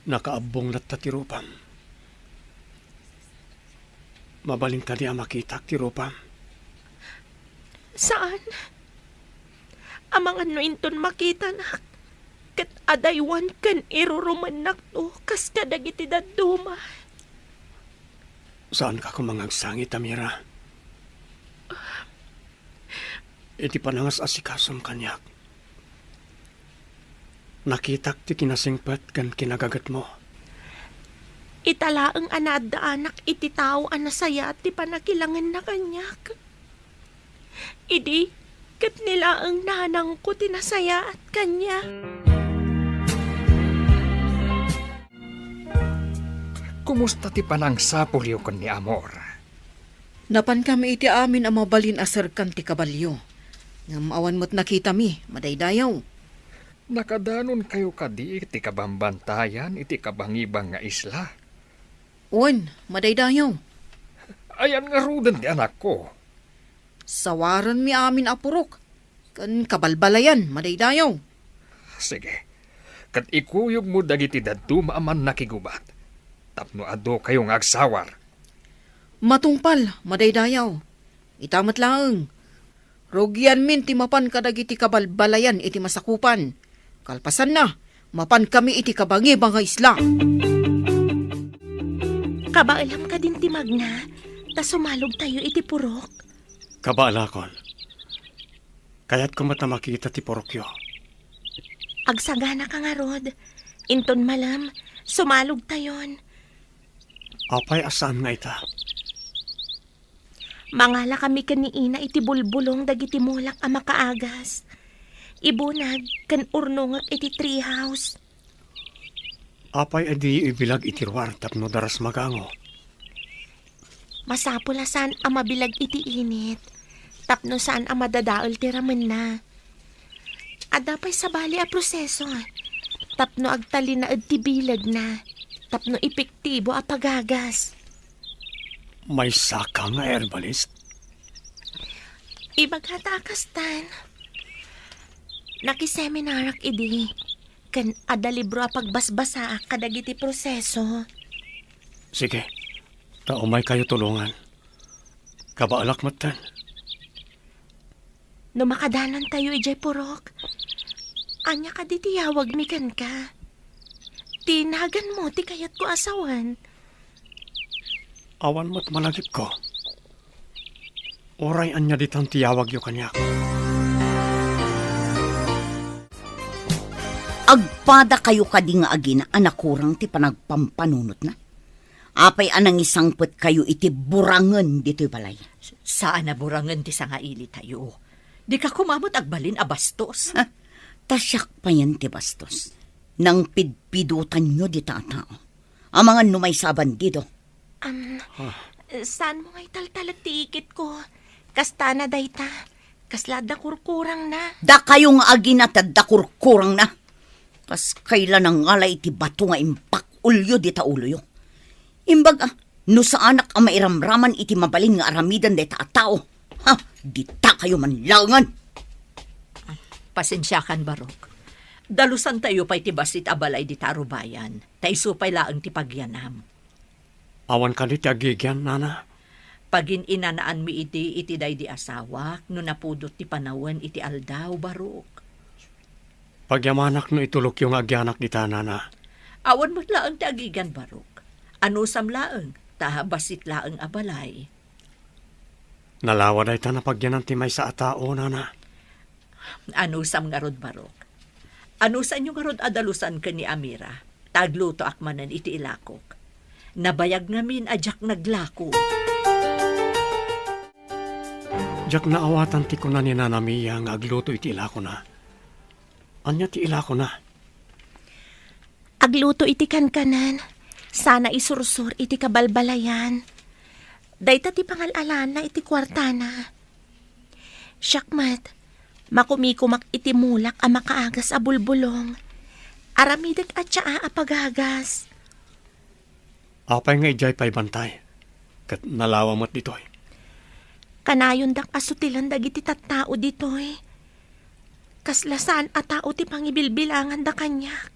nakaabbong latta ti rupam. Mabalin kadi a makitak ti rupam? Saan. Amangan no inton makitanak, ket adaywan ken irurumennakto kas kadagiti dadduma. Saanka koma nga agsangit, Amira. Iti panangas-asikasom kaniak, nakitak ti kinasingpet ken kinagagetmo. Ita laeng a naaddaanak iti tao a nasayaat ti pannakilangenna kaniak. Idi ket ni laeng nanangko ti nasayaat kaniak. Kumusta ti panangsapulyo ken ni Amor? Napankami iti amin a mabalin a serkan ti kabalio. Ngem awan met nakitami, madaydayaw. Nakadanonkayo kadi iti kabambantayan iti kabangibang nga isla? Wen, madaydayaw. Ayan ngaruden ti anakko? Sawarenmi amin a purok ken kabalbalayan, madaydayaw. Sige, ket ikuyogmo dagiti dadduma a mannakigubat tapno adukayo nga agsawar. Matungpal, madaydayaw. Ita met laeng, rugianmin ti mapan kadagiti kabalbalayan iti masakupan. Kalpasanna, mapankami iti kabangiba nga isla. Kabaelam kadin ti magna, ta sumalogtayo iti purok. Kabaelakon. Kayatko met a makita ti purokyo. Agsaganaka ngarud. Inton malem, sumalogtayon. Apay a saan nga ita? Mangalakami ken ni Ina iti bulbulong dagiti mulak a makaagas. Ibunag ken urnongek iti treehouse. Apay a diyo ibilag iti ruar tapno daras magango? Masapul a saan a mabilag iti init, tapno saan a madadael ti ramenna. Adda pay sabali a proseso, tapno agtalinaed ti bilegna, tapno epektibo a pagagas. Maysaka nga herbalist? Ibagata a kastan. Nakiseminarak idi, ken adda libro a pagbasbasaak kadagiti proseso. Sige, ta umaykayo tulongan. Kabaelak metten. No makadanontayo idiay purok, ania kadi ti yawagmi kenka? Ti naganmo ti kayatko a sawen. Awan met malagipko. Uray ania ditan ti yawagyo kaniak. Agpadakayo kadi nga agina a nakurang ti panagpampanunotna? Apay a nangisangpetkayo iti burangen ditoy balay? Saan a burangen ti sangailitayo. Dika koma met agbalin a bastos. Ha? Ta siak payen ti bastos. Nangpidpidotanyo dita a tao. Amangan no maysa a bandido. Am, Ah. Saan mo nga italtalek ti ikitko? Kastana dayta. Kasla adda kurkurangna. Dakayo nga agina ti adda kurkurangna. Kas kayla nangala iti bato nga imbak-olyo dita uloyo. Imbag a, no saanak a mairamraman iti mabalin nga aramiden dayta a tao, ha, ditakayo man laengen. Pasensiakan, Barok. Dalusantayo pay ti bassit a balay dita a rubayan, ta isu pay laeng ti pagyanam. Awan kadi ti agigian, nana? Pagin-inanaanmi idi iti daydi asawak no napudot ti panawen iti aldaw, Barok. Pagyamanak no itulokyo nga agyanak dita, nana. Awan met laeng ti agigian, Barok. Anusam laeng, ta bassit laeng a balay. Nalawa dayta a pagyanan ti maysa a tao, nana. Anusam ngarud, Barok? Anusanyo ngarud a dalusan ken ni Amira, ta aglutoak manen iti ilakok. Nabayag ngamin a diak naglako. Diak naawatan ti kuna ni Nana Mia nga agluto iti ilakona. Ania ti ilakona? Agluto iti kankanan, sana isursor iti kabalbalayan. Dayta ti pangal-alana iti kuartana. Siak met, makumikumak iti mulak a makaagas a bulbulong. Aramidek a tsaa a pagagas. Apay nga idiay pay bantay, ket nalawa met ditoy? Kanayondak a sutilen dagiti tattao ditoy. Kasla saan a tao ti pangibilbilanganda kaniak.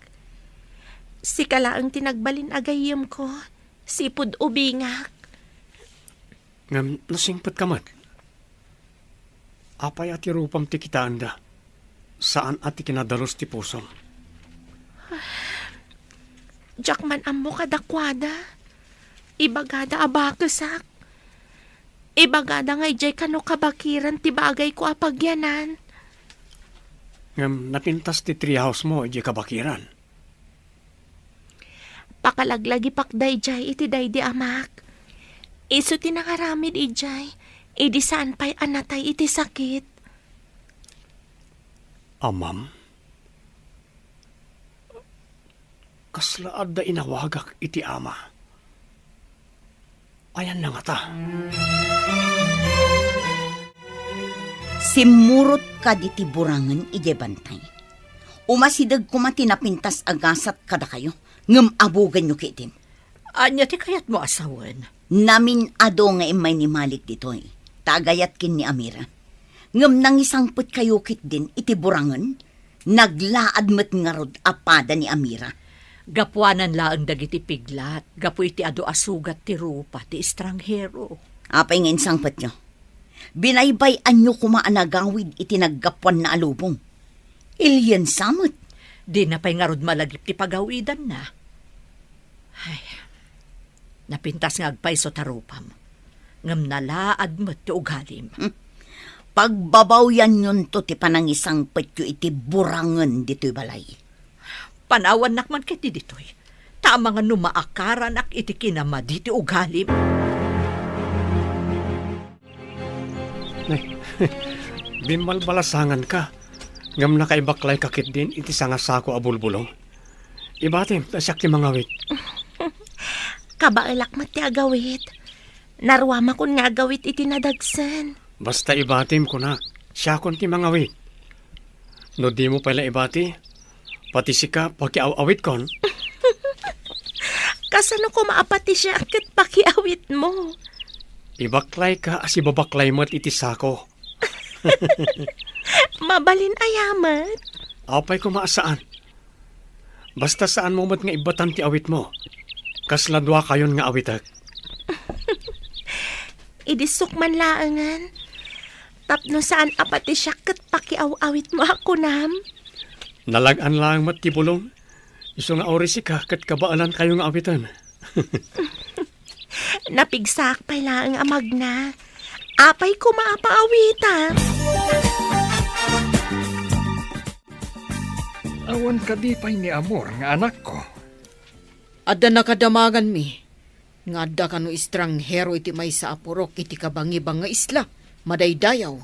Sika laeng ti nagbalin a gayyemko, sipud ubingak. Ngem nasingpetka met. Apay a ti rupam ti kitaenda? Saan a ti kinadalus ti pusom? Diak man ammo kadakuada. Ibagada a bakesak. Ibagada nga idiay kano kabakiran ti bagayko a pagyanan. Ngem napintas ti treehouse mo idiay kabakiran. Pakalaglagipak daydiay iti daydi amak. Isu ti nangaramid idiay, idi saan pay a natay iti sakit. Amam? Kasla adda inawagak iti ama? Ayanna ngata? Simmurot kadi ti burangen idiay bantay. Umasideg koma ti napintas a gasat kadakayo, ngem abugenyo ketdin. Ania ti kayatmo a sawen? Namin-adu nga immay ni Malik ditoy, ta agayat ken ni Amira. Ngem nangisangpetkayo ketdin iti burangen, naglaad met ngarud a pada ni Amira. Gapuanan laeng dagiti piglat, gapu iti adu a sugat ti rupa ti estranghero. Apay nga insangpetyo? Binaybay-anyo koma a nagawid iti naggapuanna a lubong. Iliensa met. Dina pay ngarud malagip ti pagawidanna. Ay, napintas nga agpayso ta rupam, ngem nalaad met ti ugalim. Hmm. Pagbabawyanyonto ti panangisangpetyo iti burangen ditoy balay. Panawannak man ketdi ditoy, ta amangan no maakaranak iti kinamadi ti ugalim. Ay, bimbalbalasanganka, ngem nakaibaklayka ketdin iti sangasako a bulbulong. Ibatim ta siak ti mangawit. Kabaelak met ti agawit. Naruamakon nga agawit iti nadagsen. Basta ibatim, kunak, siakon ti mangawit. No dimo pay la ibati, pati sika pakiaw-awitkon. Kasano koma a pati siak ket pakiawitmo? Ibaklayka a sibabaklay met iti sako. Mabalin aya met? Apay koma a saan. Basta saanmo met nga ibbatan ti awitmo. Kasla duakayon nga awitek. Idi sukman laengen. Tapno saan a pati siak ket pakiaw-awitmo a kunam? Nalag-an laeng met ti bulong. Isu nga uray sika ket kabaelankayo nga awiten. Napigsaak pay laeng a magna. Apay koma a paawitak? Awan kadi pay ni Amor nga anakko? Adda nakadamanganmi nga adda kano estranghero iti maysa a purok iti kabangibang nga isla, madaydayaw.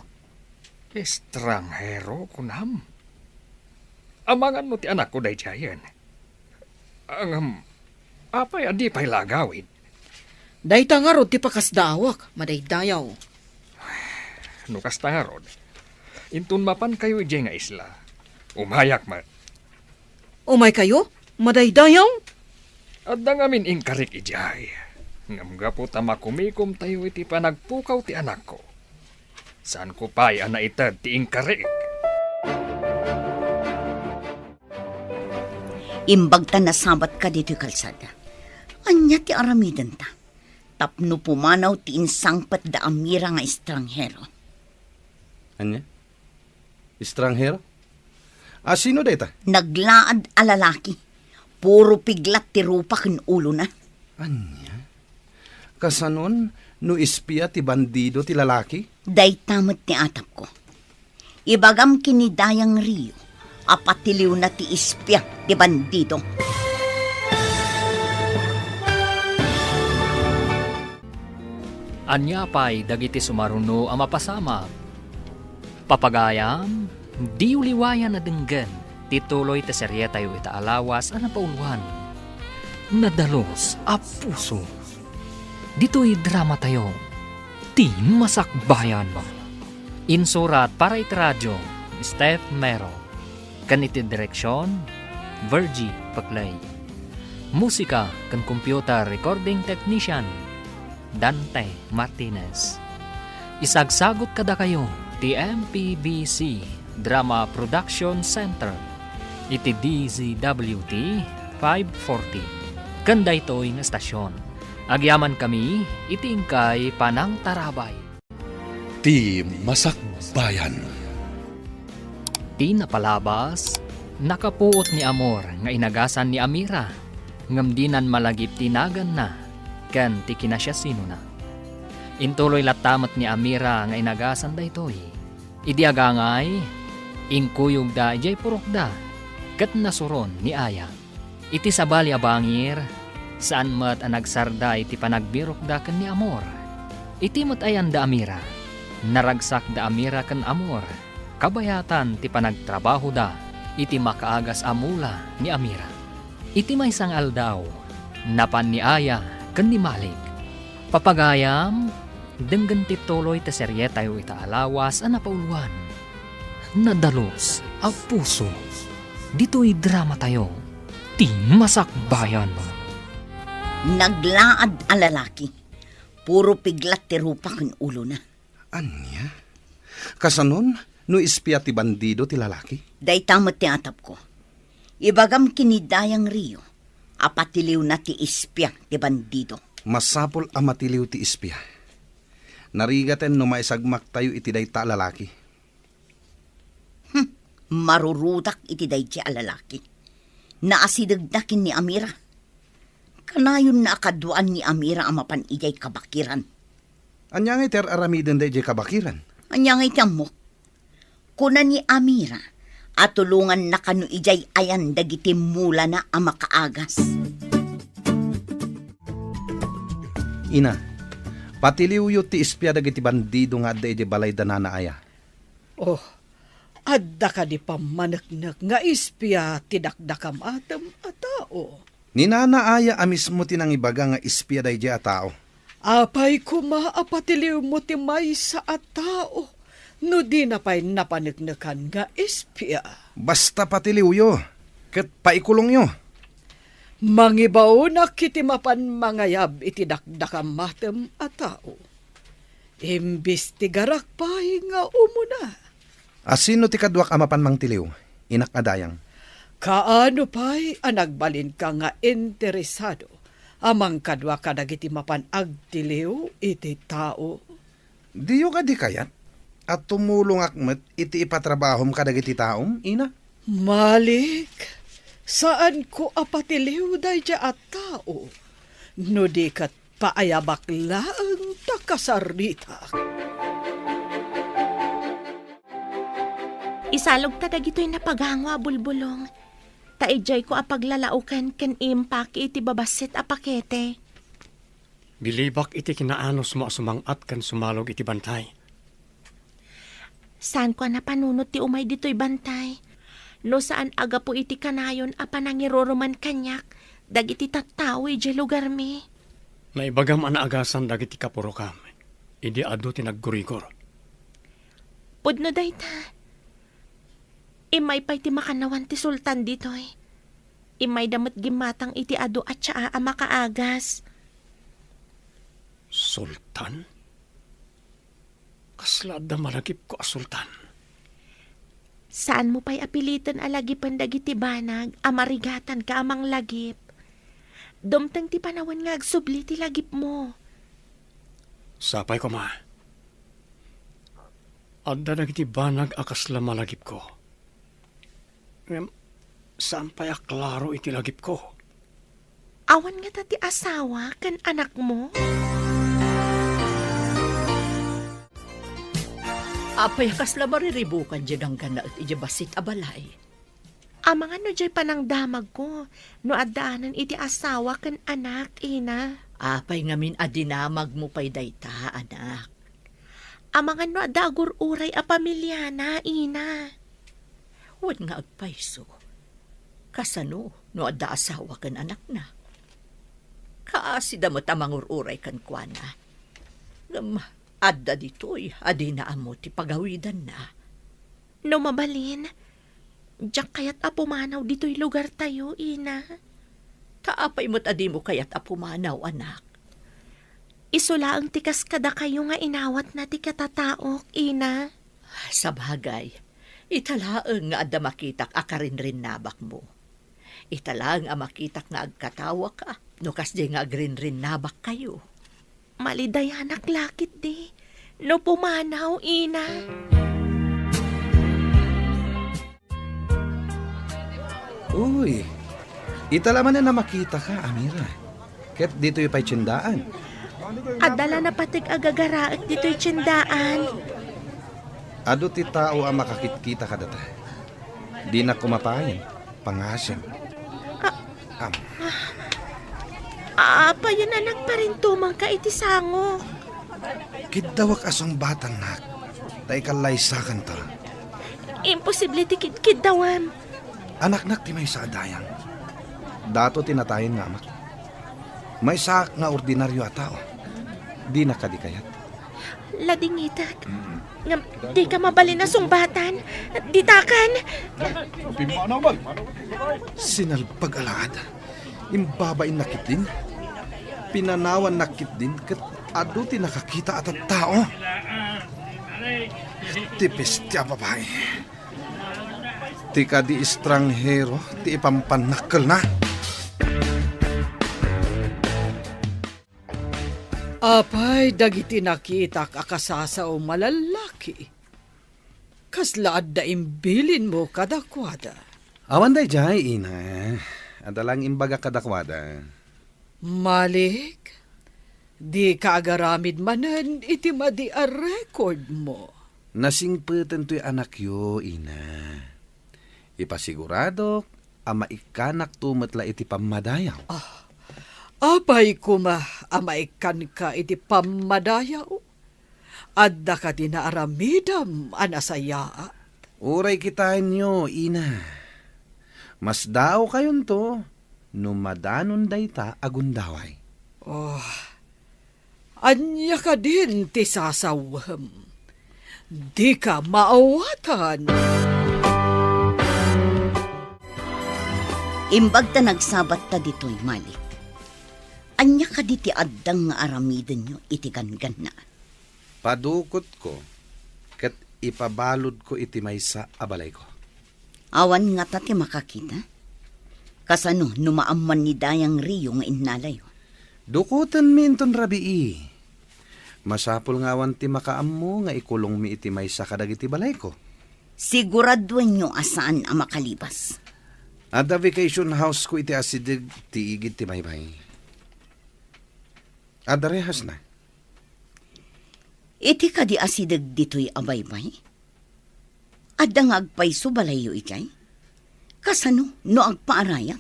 Estranghero, kunam? Amangan no ti anakko daydiayen. Ngem, apay a di pay la agawid? Dayta ngarud ti pakasdaawak, madaydayaw. No kasta ngarud, inton mapankayo idiay nga isla, umayak met. Umaykayo, madaydayaw? Adda ngamin inkarik idiay. Ngem gapu ta makumikomtayo iti panagpukaw ti anakko, saanko pay a naited ti inkarik. Imbag ta nasabatka ditoy kalsada. Ania ti aramidenta? Tapno pumanaw ti insangpet da Amira nga estranghero. Ania? Estranghero? A, sino dayta? Naglaad a lalaki. Puro piglat ti rupa ken ulona. Ania? Kasanon no espia ti bandido ti lalaki? Dayta met ti atapko. Ibagam ken ni Dayang Rio a patiliwna ti espia ti bandido. Ania pay dagiti sumaruno a mapasamak? Papagayam, diyo liwayan a denggen ti tuloy ti serietayo ita a lawas a napauluan, Nadalus a Puso. Ditoy dramatayo, Ti Masakbayan. Insurat para iti radio, Steph Mero. Ken iti direksion, Virgie Paclay. Musika ken computer recording technician, Dante Martinez. Isagsagut kadakayo ti M P B C Drama Production Center iti D Z W T five forty. Ken daytoy nga estasion, agyamankami iti inkay panangtarabay. Ti Masakbayan. Ti napalabas, nakapuot ni Amor nga inagasan ni Amira, ngem dinan malagip ti naganna ken ti kinasiasinona. Intuloy latta met ni Amira nga inagasan daytoy. Idi agangay, inkuyogda idiay purokda, ket nasuron ni Aya. Iti sabali a bangir, saan met a nagsarda iti panagbirokda ken ni Amor. Iti met ayan da Amira, naragsak da Amira ken Amor, kabayatan ti panagtrabahoda iti makaagas a mula ni Amira. Iti maysa nga aldaw, napan ni Aya ken ni Malik. Papagayam, denggen ti tuloy ti serietayo ita a lawas a napauluan, Nadalus a Puso. Ditoy dramatayo, Ti Masakbayan. Naglaad a lalaki. Puro piglat ti rupa ken ulona. Ania? Kasanon no espia ti bandido ti lalaki? Dayta met ti atapko. Ibagam ken ni Dayang Rio a patiliwna ti espia ti bandido. Masapul a matiliw ti espia. Narigaten no maisagmaktayo iti dayta a lalaki. Hmm, marurutak iti daydiay a lalaki. Naasidegda ken ni Amira. Kanayonna a kaduaan ni Amira a mapan idiay kabakiran. Ania ngay ti ar-aramidenda idiay kabakiran? Ania ngay ti ammok? Kuna ni Amira a tulonganna kano idiay ayan dagiti mulana a makaagas. Ina, patiliwyo ti espia dagiti bandido nga adda idiay balay da Nana Aya. Oh, adda kadi pammaneknek nga espia ti dakdakamatem a tao? Ni Nana Aya a mismo ti nangibaga nga espia daydiay a tao. Apay koma a patiliwmo ti maysa a tao no dina pay napaneknekan nga espia? Basta patiliwyo, ket paikulongyo. Mangibaonak iti mapan mangayab iti dakdakamatem a tao. Imbestigarak pay nga umuna. A sino ti kaduak a mapan mangtiliw, inak a dayang? Kaano pay a nagbalinka nga interesado a mangkadua kadagiti mapan agtiliw iti tao? Diyo kadi kayat a tumulongak met iti ipatrabahom kadagiti taom, ina? Malik, saanko a patiliw daydiay a tao no di ket paayabak laeng ta kasaritak. Isalogta dagitoy napagango a bulbulong, ta idiayko a paglalaoken ken impaki iti babassit a pakete. Bilibak iti kinaanusmo a sumang-at ken sumalog iti bantay. Saanko a napanunot ti umay ditoy bantay, no saan a gapu iti kanayon a panangiruruman kaniak dagiti tattao idiay lugarmi. Naibagam a naagasan dagiti kapurokam idi adu ti naggurigor. Pudno dayta. Immay pay ti makannawan ti sultan ditoy. Immayda met gimmatang iti adu a tsaa a makaagas. Sultan? Kasla adda malagipko a sultan? Saanmo pay a piliten a lagipen dagiti banag a marigatanka a manglagip. Dumteng ti panawen nga agsubli ti lagipmo. Sapay koma. Adda dagiti banag a kasla malagipko. Ngem saan pay a klaro iti lagipko. Awan ngata ti asawa ken anakmo? Apay a kasla mariribukan diay danggannaet idiay bassit a balay? Amangan no diay panangdamagko no addaanen iti asawa ken anak, ina. Apay ngamin a dinamagmo pay dayta, anak? Amangan no adda agur-uray a pamiliana, ina. Wen nga agpayso, kasano no adda asawa ken anakna? Kaasida met a mangur-uray kenkuana. Ngem adda ditoy a dina ammo ti pagawidanna. No mabalin, diak kayat a pumanaw ditoy lugartayo, ina. Ta apay met a dimo kayat a pumanaw, anak? Isu laeng ti kas kadakayo nga inawatna ti katataok, ina. Sabagay, ita laeng nga adda makitak a karinrinnabakmo. Ita laeng a makitak nga agkatawaka no kasdiay nga agrinrinnabakkayo. Malidayanak la ketdi no pumanaw, ina. Uy, ita la manen a makitaka, Amira. Ket ditoy pay tiendaan. Adda la napateg a gagaraek ditoy tiendaan. Adu ti tao a makakitkita kadata. Dina kumapayen, pangasem. Ah, Am. Apayen a nagparintumangka iti sangok? Kiddawak a sungbatannak, ta ikallaysakanto. Imposible ti kidkiddawam. Anaknak ti maysa a dayang. Dato ti natayen nga amak. Maysaak nga ordinario a tao. Dina kadi kayat. Ladingitek. Ngem dika mabalin a sungbatan. Ditakan. Sinalpag a laad. Imbabainna ketdin. Pinanawanna ketdin ket adu ti nakakita a tattao. Ti peste a babai. Ti kadi estranghero ti ipampannakkelna. Apay dagiti nakitak a kasasaom a lallaki? Kasla adda imbilinmo kadakuada? Awan daydiay, ina. Adda lang imbagak kadakuada. Malik, dika agaramid manen iti madi a record mo. Nasingpeten toy anakyo, ina. Ipasiguradok a maikkanakto met la iti pammadayaw. Ah, apay koma a maikkanka iti pammadayaw? Adda kadi naaramidem a nasayaat? Uray kitaenyo, ina. Masdaawkayonto no madanon dayta a gundaway. Oh, ania kadin ti sasawem? Dika maawatan. Imbag ta nagsabatta ditoy, Malik. Ania kadi ti addang nga aramidenyo iti gangganna? Padukotko ket ipabaludko iti maysa a balayko. Awan ngata ti makakita? Kasano no maamman ni Dayang Rio nga innalayo? Dukotenmi inton rabii. Masapul nga awan ti makaammo nga ikulongmi iti maysa kadagiti balayko. Siguraduenyo a saan a makalibas. Adda vacation house ko iti asideg ti igid ti baybay. Adda rehasna. Iti kadi asideg ditoy a baybay? Adda nga agpayso balayyo idiay? Kasano no agpaarayat?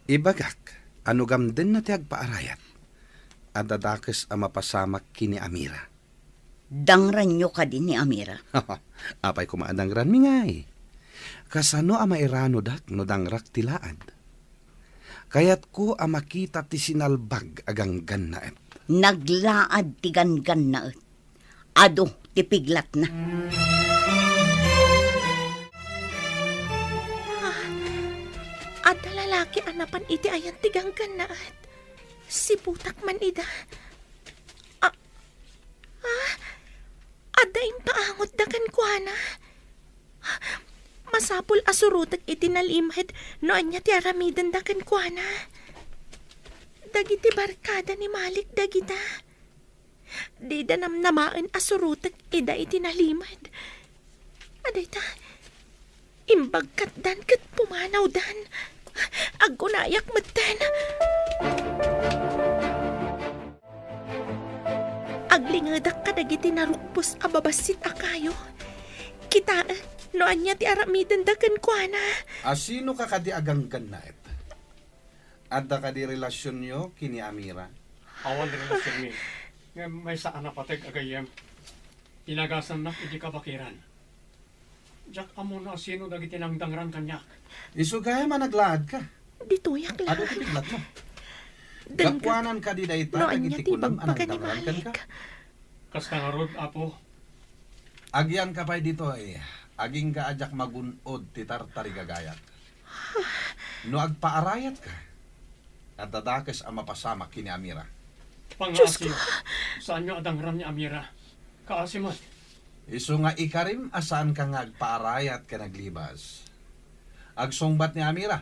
Ibagak a no gamdenna ti agpaarayat, adda dakes a mapasamak ken ni Amira. Dangranyo kadi ni Amira? Apay koma a dangranmi ngay? Kasano a mairanodak no dangrak ti laad? Kayatko a makita ti sinalbag a ganggannaet. Naglaad ti ganggannaet. Adu ti piglatna. Ah, adda lalaki a napan iti ayan ti ganggannaet. Siputak man ida. Ah, ah, adda impaangotda kenkuana. Masapul a surotek iti nalimed no ania ti aramidenda kenkuana. Dagiti barkada ni Malik dagita. Dida namnamaen a surotek ida iti nalimed. Adayta, imbagkatdan ket pumanawdan. Agunayak metten. Aglingedak kadagiti narukpos a babassit a kayo. Kitaek no ania ti aramidenda kenkuana. Asino ka kadi a ganggannaet? Adda kadi relasionyo ken ni Amira? Awan relasionmi. Ngem maysa a napateg a gayyem. Inagasannak iti kabakiran. Diak ammo no asino dagiti nangdangran kaniak. Isu gayam a naglaadka. Ditoyak laeng. Adu ti piglatmo? Dengngeg. Gapuanan kadi dayta no ania dagiti ti kunam a ibagbaga ni nangdangran kenka? Malik. Kasta ngarud, Apo. Agyanka pay ditoy, agingga a diak magun-od ti tartarigagayat. No agpaarayatka, adda dakes a mapasamak ken ni Amira. Dios ko! Pangaasiyo, saanyo a dangran ni Amira. Kaasi met. Isu nga ikarim a saanka nga agpaarayat ken aglibas. Agsungbat ni Amira.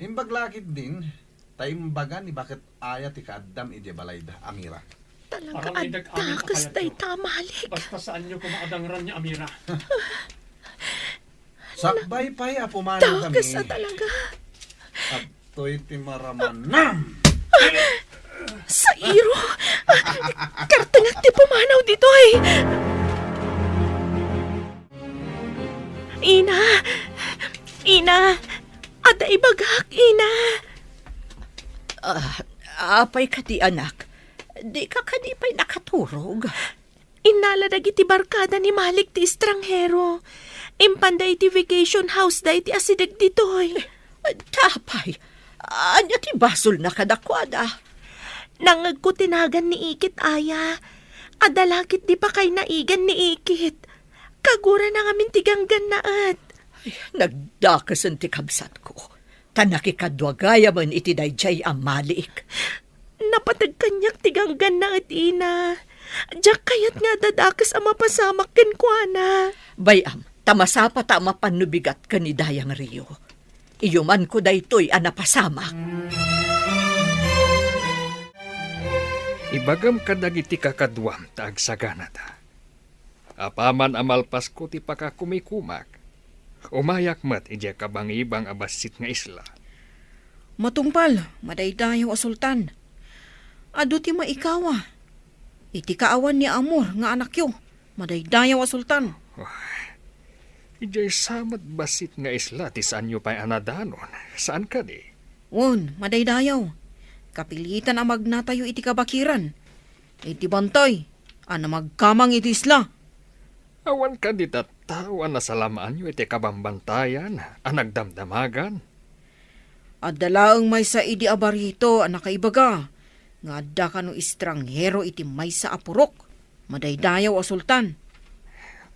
Imbag la ketdin, ta imbaga ni baket aya ti kaaddam idiay balayda, Amira. Talaga, aramidek amin a adda kayatyo. Kasdayta, Malik. Basta saanyo koma a dangran ni Amira. Sakbay pay a pumanawkami. Dakes a talaga. Adtoy ti maramanam. Sairo! Kartengek ti pumanaw ditoy! Ina! Ina! Adda ibagak, Ina! Ah, apay kadi, anak? Dika kadi pay nakaturog? Innala dagiti barkada ni Malik ti estranghero. Impanda iti vacation house da iti asideg ditoy. Tapay, ania ti basolna kadakuada? Nangngegko ti nagan ni Ikit aya. Adda la ket di pakay naigan ni Ikit. Kagurana ngamin ti ganggannaet. Ay, nagdakesen ti kabsatko. Ta nakikadua gayamen iti daydiay a Malik. Napateg kaniak ti ganggannaet, Ina. Diak kayat nga adda dakes a mapasamak kenkuana. Bay-am, ta masapata a mapan no bigat ken ni Dayang Rio. Iyumanko daytoy a napasamak. Ibagam kadagiti kakaduam ta agsaganata. Apaman a malpasko ti pakakumikumak, Umayak met idiay kabangibang a bassit nga isla. Matungpal, madaydayaw a sultan. Adu ti maikawa. Iti kaawan ni Amor nga anakyo, madaydayaw a sultan. Idiay sa met bassit nga isla ti saanyo pay a nadanon, saan kadi? Wen, madaydayaw. Kapilitan a magnatayo iti kabakiran. Iti bantay a namagkamang iti isla. Awan kadi tattao a nasalamaanyo iti kabambantayan a nagdamdamagan? Adda laeng maysa idi a barito a nakaibaga nga adda kano estranghero iti maysa a purok, madaydayaw a sultan.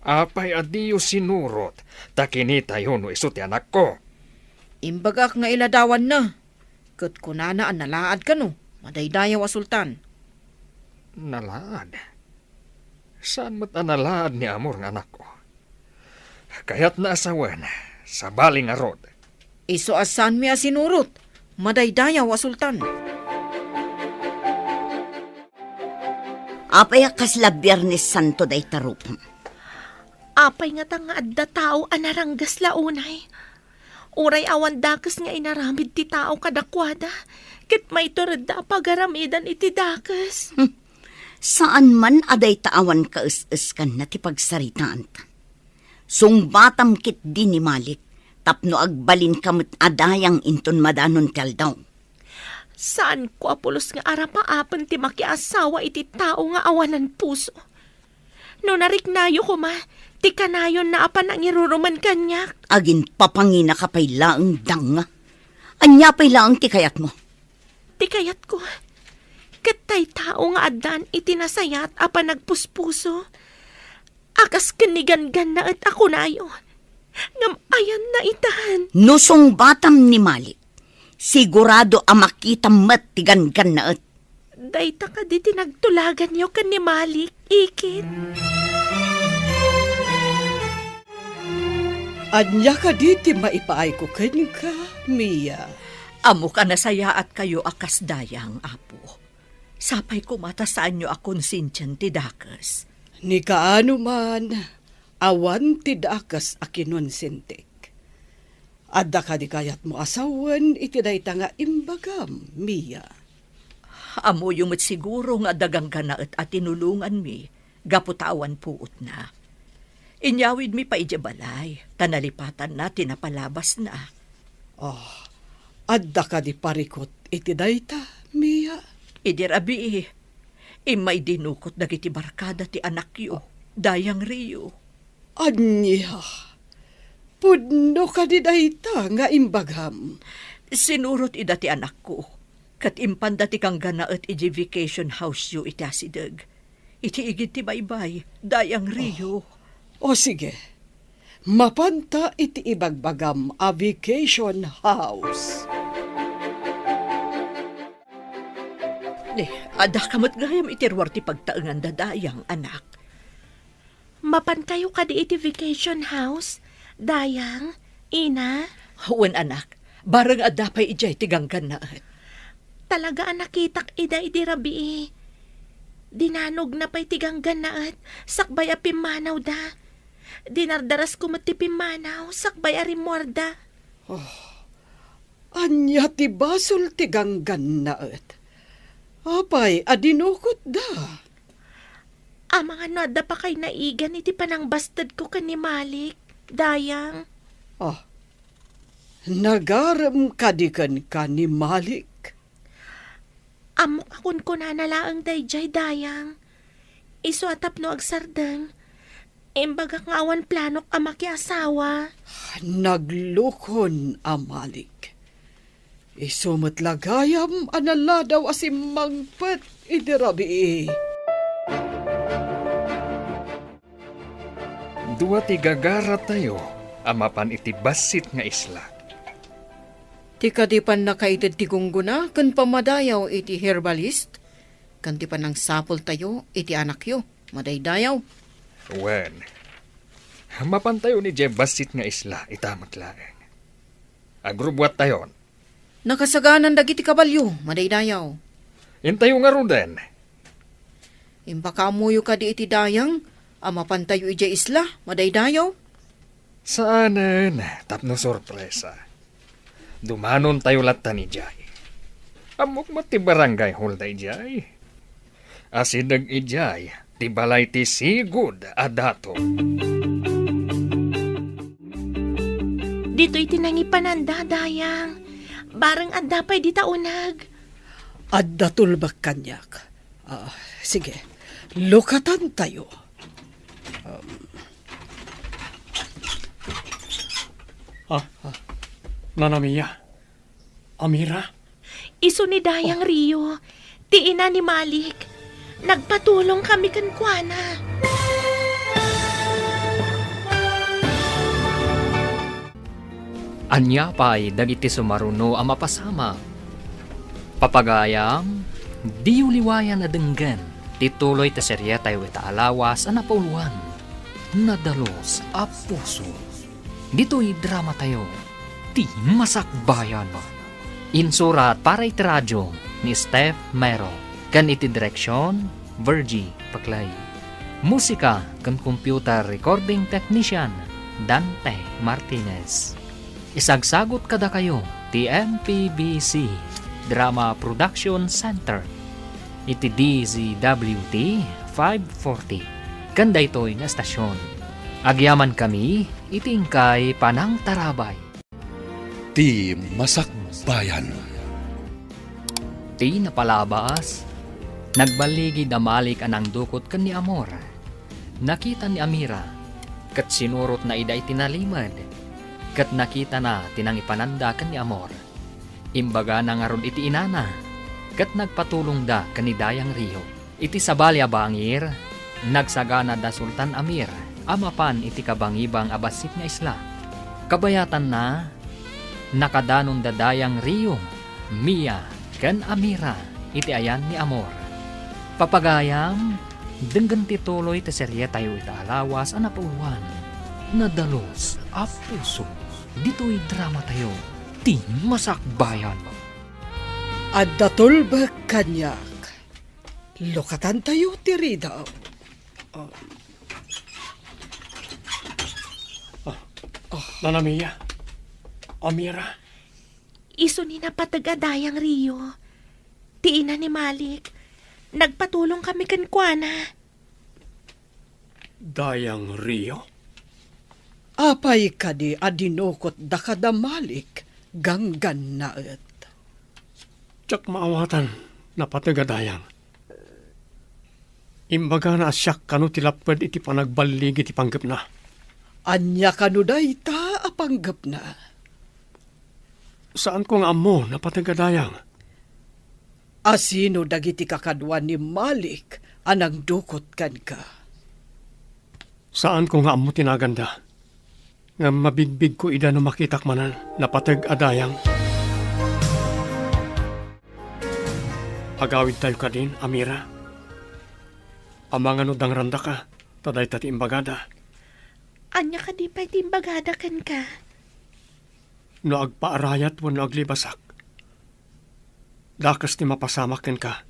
Apay a diyo sinurot ta kinitayo no isu ti anakko? Imbagak nga iladawanna, ket kunana a nalaad kano, madaydayaw a sultan. Nalaad? Saan met a nalaad ni Amor nga anakko? Kayatna a sawen, sabali ngarud. Isu a saanmi a sinurot, madaydayaw a sultan. Apay a kasla Biernes Santo dayta rupam? Apay ngata nga adda tao a naranggas la unay? Uray awan dakes nga inaramid ti tao kadakuada, ket maituredda a pagaramidan iti dakes. Hmm. Saan man a dayta awan kaes-eskanna ti pagsaritaanta. Sungbatam ketdi ni Malik tapno agbalinka met a dayang inton madanon ti aldaw. Saanko a pulos nga arapaapen ti makiasawa iti tao nga awanan puso. No nariknayo koma, ti kanayonna a panangirurumen kaniak. Aginpapanginaka pay laeng, danga. Ania pay laeng ti kayatmo? Ti kayatko, ket tay tao nga addan iti nasayat a panagpuspuso, a kas ken ni Ganggannaet a kunayo, ngem ayanna itan. No sungbatam ni Malik, sigurado a makitam met ti Ganggannaet. Dayta kadi ti nagtulaganyo ken ni Malik, ikit? Ania kadi ti maipaayko kenka, Mia? Ammok a nasayaatkayo a kas dayang, Apo. Sapay koma ta saanyo a konsensian ti dakes. Ni kaano man, awan ti dakes a kinonsentik. Adda kadi kayatmo a sawen iti dayta nga imbagam, Mia? Ammoyo met siguro nga adda Ganggannaet a tinulonganmi gapu ta awan puotna. Inyawidmi pay idiay balay, ta nalipatanna ti napalabasna. Ah, adda kadi parikut iti dayta, Mia? Idi rabii, immay dinukot dagiti barkada ti anakyo, Dayang Rio. Ania? Pudno kadi dayta nga imbagam? Sinurot ida ti anakko, ket impanda ti Ganggannaet idiay vacation house-yo iti asideg, iti igid ti baybay, Dayang Rio. O, o, sige. Mapanta iti ibagbagam a vacation house. Ni, addaka met gayam iti ruar ti pagtaenganda, Dayang, anak. Mapankayo kadi iti vacation house, Dayang, Ina? Wen, anak. Bareng adda pay idiay ti Ganggannaet. Talaga a nakitak ida idi rabii. Dinanogna pay ti Ganggannaet sakbay a pimmanawda. Dinardarasko met ti pimmanaw sakbay a rimmuarda. Oh, ania ti basol ti Ganggannaet? Apay a dinukotda? Amangan no adda pakay naigan iti panangbastedko ken ni Malik, Dayang. Ah, nagarem kadi kenka ni Malik? Ammok a kunkunana laeng daydiay, Dayang. Isu a tapno agsardeng, imbagak nga awan planok a makiasawa. Naglukon a Malik. Isu met la gayam a naladaw a simmangpet idi rabii. Dua ti gagaratayo a mapan iti bassit nga isla. Ti kadi pannakaited ti gunggona ken pammadayaw iti herbalist, ken ti pannangsapultayo iti anakyo, madaydayaw. Wen, mapantayon idiay bassit nga isla ita met laeng. Agrubbuattayon. Nakasaganan dagiti kabalio, madaydayaw. Intayo ngaruden. Impakaammoyo kadi iti Dayang a mapantayo idiay isla, madaydayaw? Saanen tapno sorpresa. Dumanontayo lattan idiay. Ammok met ti barangay hall daydiay. Asideg idiay ti balay ti sigud a dato. Ditoy ti nangipananda, Dayang. Bareng adda pay dita uneg. Adda tulbek kaniak. Ah, sige, lukatantayo. Um. Ah, ah, Nana Mia. Amira? Isu ni Dayang Rio, ti ina ni Malik. Nagpatulong kami kenkuana. Ania pay dagiti sumaruno a mapasamak? Papagayam, diyo liwayan a denggen ti tuloy ti serietayo ita a lawas a napauluan, Nadalus a Puso. Ditoy dramatayo, Ti Masakbayan. Insurat para iti radio ni Steph Mero, ken iti direksion, Virgie Paclay. Musika ken computer recording technician, Dante Martinez. Isagsagut kadakayo ti M P B C Drama Production Center iti D Z W T five forty, ken daytoy nga estasion. Agyamankami iti inkay panangtarabay. Ti Masakbayan. Ti napalabas, nagballigi da Malik a nangdukot ken ni Amor. Nakita ni Amira, ket sinurotna ida iti nalimed, ket nakitana ti nangipananda ken ni Amor. Imbagana ngarud iti inana, ket nagpatulongda ken ni Dayang Rio. Iti sabali a bangir, nagsagana da Sultan Amir a mapan iti kabangibang a bassit nga isla. Kabayatanna, nakadanon da Dayang Rio, Mia, ken Amira iti ayan ni Amor. Papagayam, denggen ti tuloy ti serietayo ita a lawas a napauluan, Nadalus a Puso. Ditoy dramatayo, Ti Masakbayan. Adda tulbek kaniak. Lukatantayo ti ridaw. Ah. Ah, Nana Mia. Amira. Isu ni napateg a Dayang Rio. Ti ina ni Malik. Nagpatulong kami kenkuana. Dayang Rio? Apay kadi a dinukotda kada Malik, ganggannaet? Diak maawatan, napateg a Dayang. Imbagana a siak kano ti lapped iti panagballigi ti panggepna. Ania kano dayta a panggepna? Saanko nga ammo, napateg a Dayang. Asino dagiti kakadua ni Malik a nangdukot kenka? Saanko nga ammo ti naganda, ngem mabigbigko ida no makitak manen, napateg a Dayang. Agawidtayo kadin, Amira. Amangan no dangrandaka, ta dayta ti imbagada. Ania kadi pay ti imbagada kenka? No agpaarayat wenno aglibasak, dakes ti mapasamak kenka.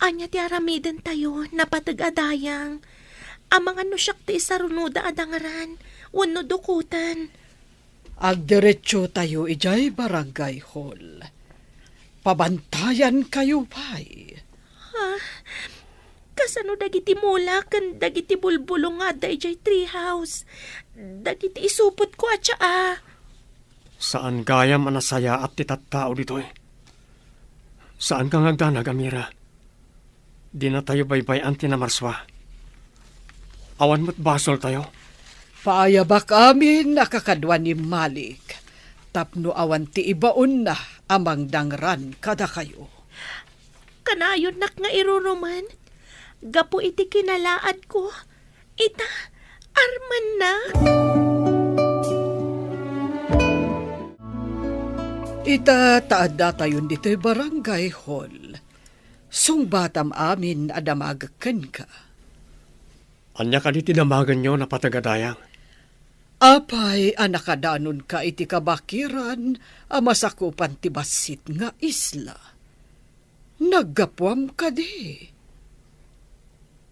Ania ti aramidentayo, napateg a Dayang? Amangan no siak ti isarunoda a dangran wenno dukoten. Agdiretsotayo idiay barangay hall. Pabantayankayo pay. Ah, kasano dagiti mula ken dagiti bulbulong nga adda idiay treehouse? Dagiti isupotko a tsaa. Saan gayam a nasayaat ti tattao ditoy. Saanka nga agdanag, Amira. Dinatayo baybay-an ti namarsua. Awan met basoltayo. Paayabak amin a kakadua ni Malik tapno awan ti ibaonna a mangdangran kadakayo. Kanayonnak nga irurumen gapu iti kinalaadko. Ita, armennak. Ita, ta addatayon ditoy barangay hall. Sungbatam amin a damagek kenka. Ania kadi ti damagenyo, napateg a Dayang? Apay a nakadanonka iti kabakiran a masakupan ti bassit nga isla? Naggapuam kadi?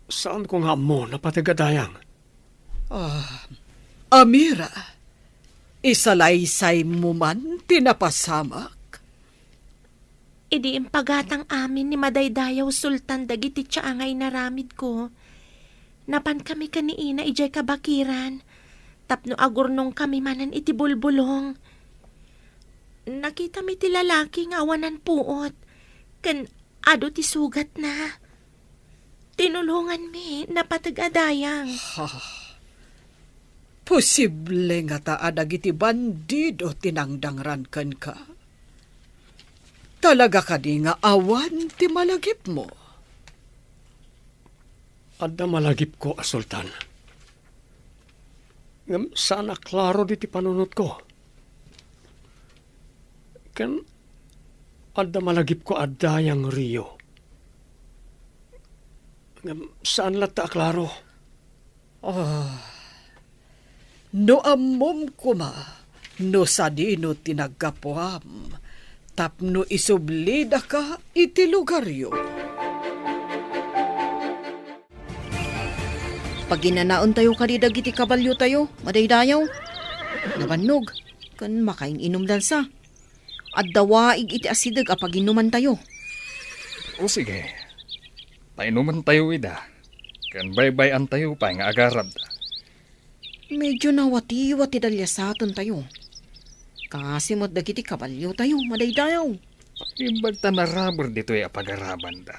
Saanko nga ammo, napateg a Dayang. Ah, Amira, isalaysaymo man ti napasamak? Idi impagatang amin ni Madaydayaw Sultan dagiti tsaa nga inaramidko, napankami ken ni Ina idiay kabakiran tapno agurnongkami manen iti bulbulong. Nakitami ti lalaki nga awanan puot ken adu ti sugatna. Tinulonganmi, napateg a dayang. Ha? Posible ngata a dagiti bandido ti nangdangran kenka? Talaga kadi nga awan ti malagipmo? Adda malagipko a sultan. Ngem saan a klaro diti panunotko. Ken adda malagipko a dayang Rio. Ngem saan latta a klaro. Ah, no ammom koma no sadino ti naggapuam tapno isublidaka iti lugaryo. Paginanaentayo kadi dagiti kabaliotayo, madaydayaw. Nabannog, ken makain-inumdansa. Adda waig iti asideg a paginumantayo. O sige, painumantayo ida, ken baybay-antayo pay nga agarabda. Medyo nawatiwat ti daliasatentayo. Kaasi met dagiti kabaliotayo, madaydayaw. Imbag ta naraber ditoy a pagarabanda.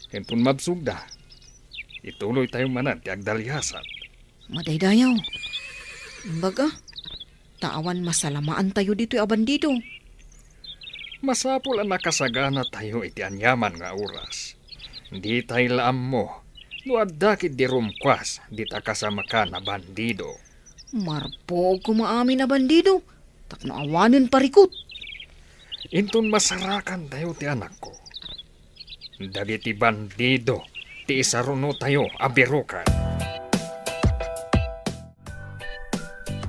Inton mabsogda, ituloytayo manen ti agdaliasat. Madaydayaw. Imbag a, ta awan masalamaantayo ditoy a bandido. Masapul a nakasaganatayo iti aniaman nga oras. Ditay la ammo no adda ketdi rumkuas dita kasamakan a bandido. Marpuog koma amin a bandido, tapno awanen parikut. Inton masarakantayo ti anakko, dagiti bandido ti isarunotayo a biroken.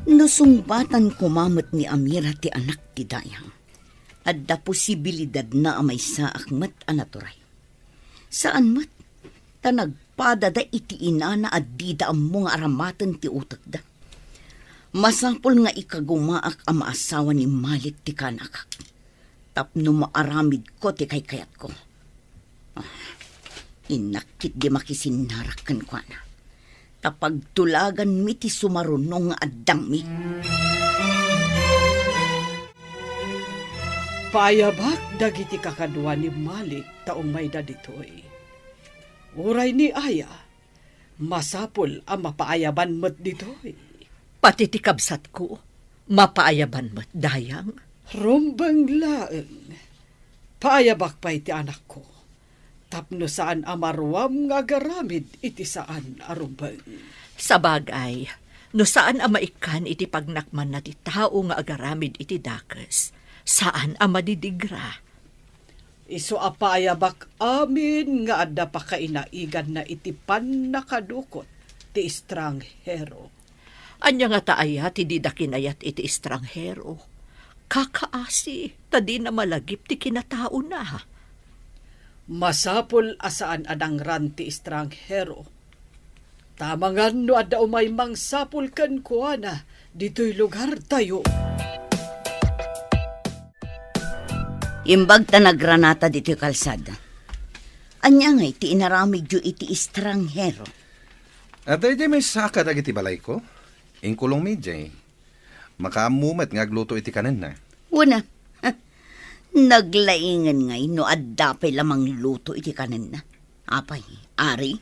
No sungbatan koma met ni Amira ti anak ti dayang, adda posibilidadna a maysaak met a naturay. Saan met, ta nagpadada iti inana a dida ammo nga aramaten ti utekda. Masapul nga ikagumaak a maasawa ni Malik ti kaanakak, tapno maaramidko ti kaykayatko. Ah, innak ketdi makisinnarak kenkuana, ta pagtulaganmi ti sumaruno nga addangmi. Paayabak dagiti kakadua ni Malik ta umayda ditoy. Uray ni Aya, masapul a mapaayaban met ditoy. Pati ti kabsatko, mapaayaban met, dayang. Rumbeng laeng. Paayabak pay ti anakko, tapno saan a maruam nga agaramid iti saan a rumbeng. Sabagay, no saan a maikkan iti pagnakmanna ti tao nga agaramid iti dakes, saan a madidigra. Isu a paayabak amin nga adda pakainaiganna iti pannakadukot ti estranghero. Ania ngata aya ti dida kinayat iti estranghero? Kakaasi, ta dina malagip ti kinataona. Masapul a saan a dangran ti estranghero. Ta amangan no adda umay mangsapul kenkuana ditoy lugartayo. Imbag ta nagranata ditoy kalsada. Ania ngay ti inaramidyo iti estranghero? Adda idiay maysa kadagiti balayko. Inkulongmi idiay. Makaammo met nga agluto iti kanenna. Wen a. Naglaingen ngay no adda pay la mangluto iti kanenna. Apay, Ari?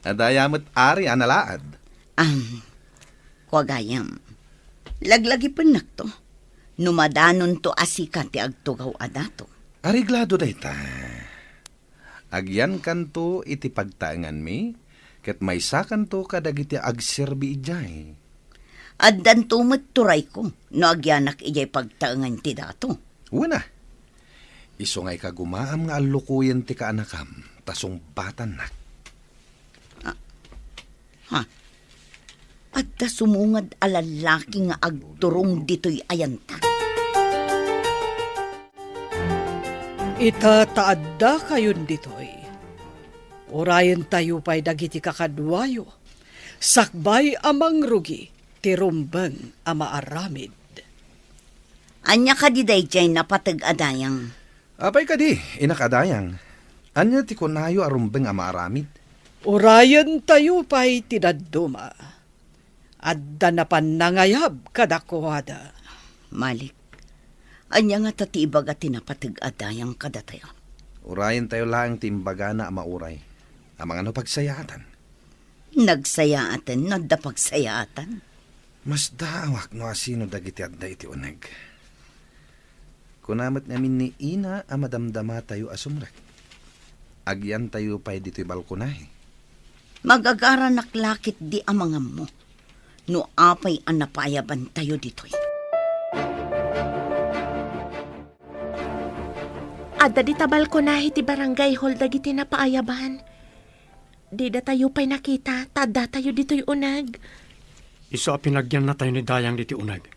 Adda aya met Ari a nalaad. Am, kua gayam, laglagipennakto no madanonto a sika ti agtugaw a dato. Areglado dayta. Agyankanto iti pagtaenganmi, ket maysakanto kadagiti agserbi idiay. Addanto met turayko no agyanak idiay pagtaengan ti dato. Wen a. Isu nga ikagumaam nga allukoyen ti kaanakam, ta sungbatannak. Ah, ha? Adda sumungad a lallaki nga agturong ditoy ayanta. Ita ta addakayon ditoy, urayentayo pay dagiti kakaduayo. Sakbay a mangrugi ti rumbeng a maaramid. Ania kadi daydiay napateg a dayang? Apay kadi, inak a dayang? Ania ti kunayo a rumbeng a maaramid? Urayentayo pay ti dadduma. Adda napan nangayab kadakuada. Malik, ania ngata ti ibaga ti napateg a dayang kadatayo? Urayentayo laeng ti imbagana a mauray. Amangan no pagsayaatan. Nagsayaaten no adda pagsayaatan. Masdaawak no asino dagiti adda iti uneg. Kuna met ngamin ni Ina a madamdamatayo a sumrek. Agyantayo pay ditoy balkonahe. Magagaranak la ketdi a mangammo no apay a napaayabantayo ditoy. Adda dita balkonahe ti barangay hall dagiti napaayaban. Didatayo pay nakita ta addatayo ditoy uneg. Isu a pinagyannatayo ni Dayang ditoy uneg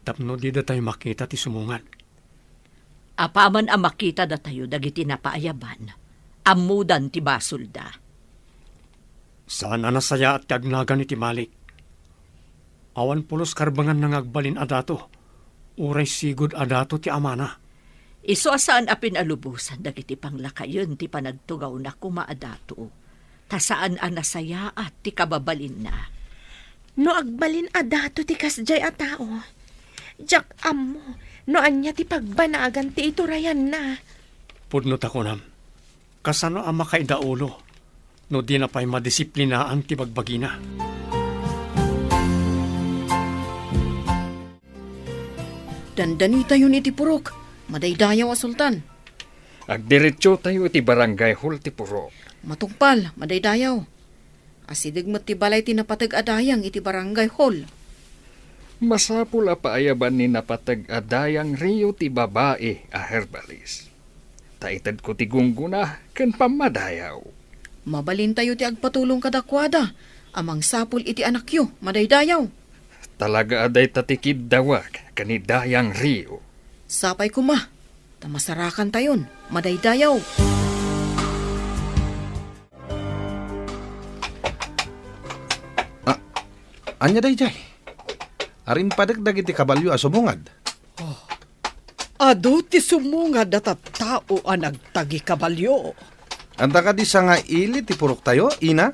tapno didatayo makita ti sumungad. Apaman a makita datayo dagiti napaayaban, ammodan ti basolda. Saan a nasayaat ti agnagan iti Malik. Awan pulos karbenganna nga agbalin a dato, uray sigud a dato ti amana. Isu a saan a pinalubosan dagiti panglakayen ti panagtugawna koma a dato, ta saan a nasayaat ti kababalinna. No agbalin a dato ti kasdiay a tao, diak ammo no ania ti pagbanagan ti iturayanna. Pudno ta kunam, kasano a makaidaulo no dina pay madisiplinaan ti bagbagina? Dandanitayon iti purok, madaydayaw a sultan. Agdiretsotayo iti barangay hall ti purok. Matungpal, madaydayaw. Asideg met ti balay ti napateg a dayang iti barangay hall. Masapul a paayaban ni napateg a dayang Rio ti babai a herbalis. Ta itedko ti gunggona ken pammadayaw. Mabalintayo ti agpatulong kadakuada a mangsapul iti anakyo, madaydayaw. Talaga a dayta ti kiddawak ken ni Dayang Rio. Sapay koma, ta masarakantayon, madaydayaw. Ah, ania daydiay? Arimpadek dagiti kabalio a sumungad. Oh. Adu ti sumungad a tattao a nagtagikabalio. Anta kadi sangaili ti puroktayo, Ina?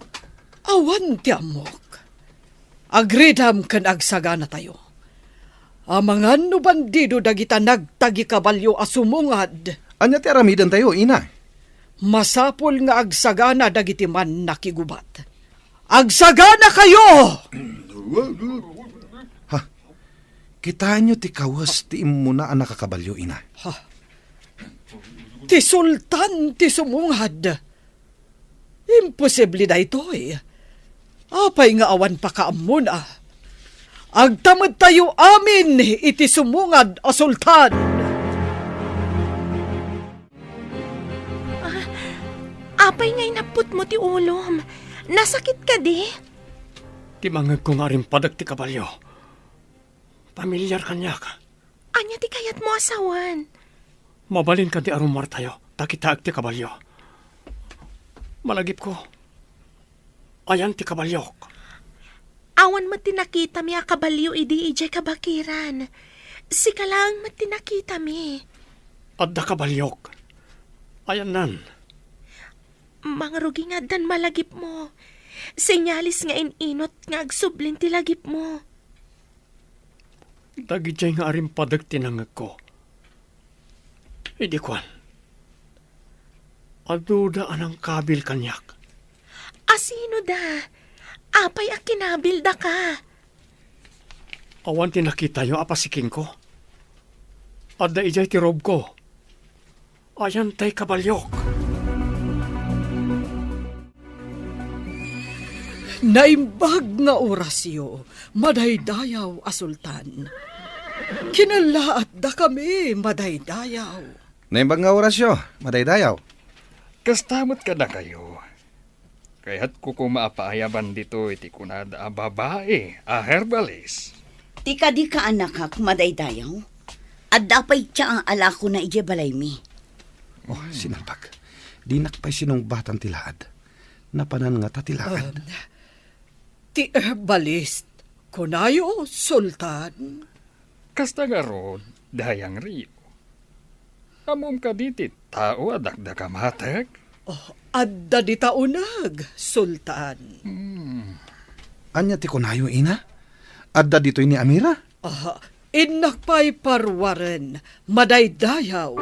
Awan ti ammok. Agridam ken agsaganatayo. Amangan no bandido dagita nagtagikabalio a sumungad. Ania ti aramidentayo, Ina? Masapul nga agsagana dagiti mannakigubat. Agsaganakayo! Ha? Kitaenyo ti kawes ti immuna a nakakabalio, Ina. Ha? Ti sultan ti sumungad. Imposible daytoy. Apay nga awan pakaammona? Agtamedtayo amin iti sumungad a sultan. Ah, apay nga inapputmo ti ulom? Nasakit kadi? Ti mangngegko nga arimpadek ti kabalio. Pamilyar kaniak. Ania ti kayatmo a sawen? Mabalin kadi a rummuartayo, ta kitaek ti kabalio. Malagipko, ayan ti kabaliok. Awan met ti nakitami a kabalio idi idiay kabakiran. Sika laeng met ti nakitami. Adda kabaliok. Ayannan. Mangrugi nga addan malagipmo. Senyales nga in-inut nga agsublin ti lagipmo. Dagidiay nga arimpadek ti nangngegko. Idi kuan, aduda a nangkabil kaniak. Asino da? Apay a kinabil daka? Awan ti nakitayo a pasikenko. Adda idiay ti robko. Ayan tay kabaliok. Naimbag nga orasyo, madaydayaw a sultan. Kinallaat dakami, madaydayaw. Naimbag nga orasyo, madaydayaw. Kasta met kadakayo. Kayatko koma a paayaban ditoy ti kunada a babai a herbalis. Ti kadi kaanakak, madaydayaw? Adda pay ti alakona idiay balaymi. Oh, sinalbag. Dinak pay sinungbatan ti laad. Napanan ngata ti laad. Um, ti herbalist, kunayo, Sultan? Kasta ngarud, Dayang Rio. Ammom kadi ti tao a dakdakamateg? Oh, adda dita uneg, Sultan. Hmm. Ania ti kunayo, ina? Adda ditoy ni Amira? Ah, innak pay paruaren, madaydayaw.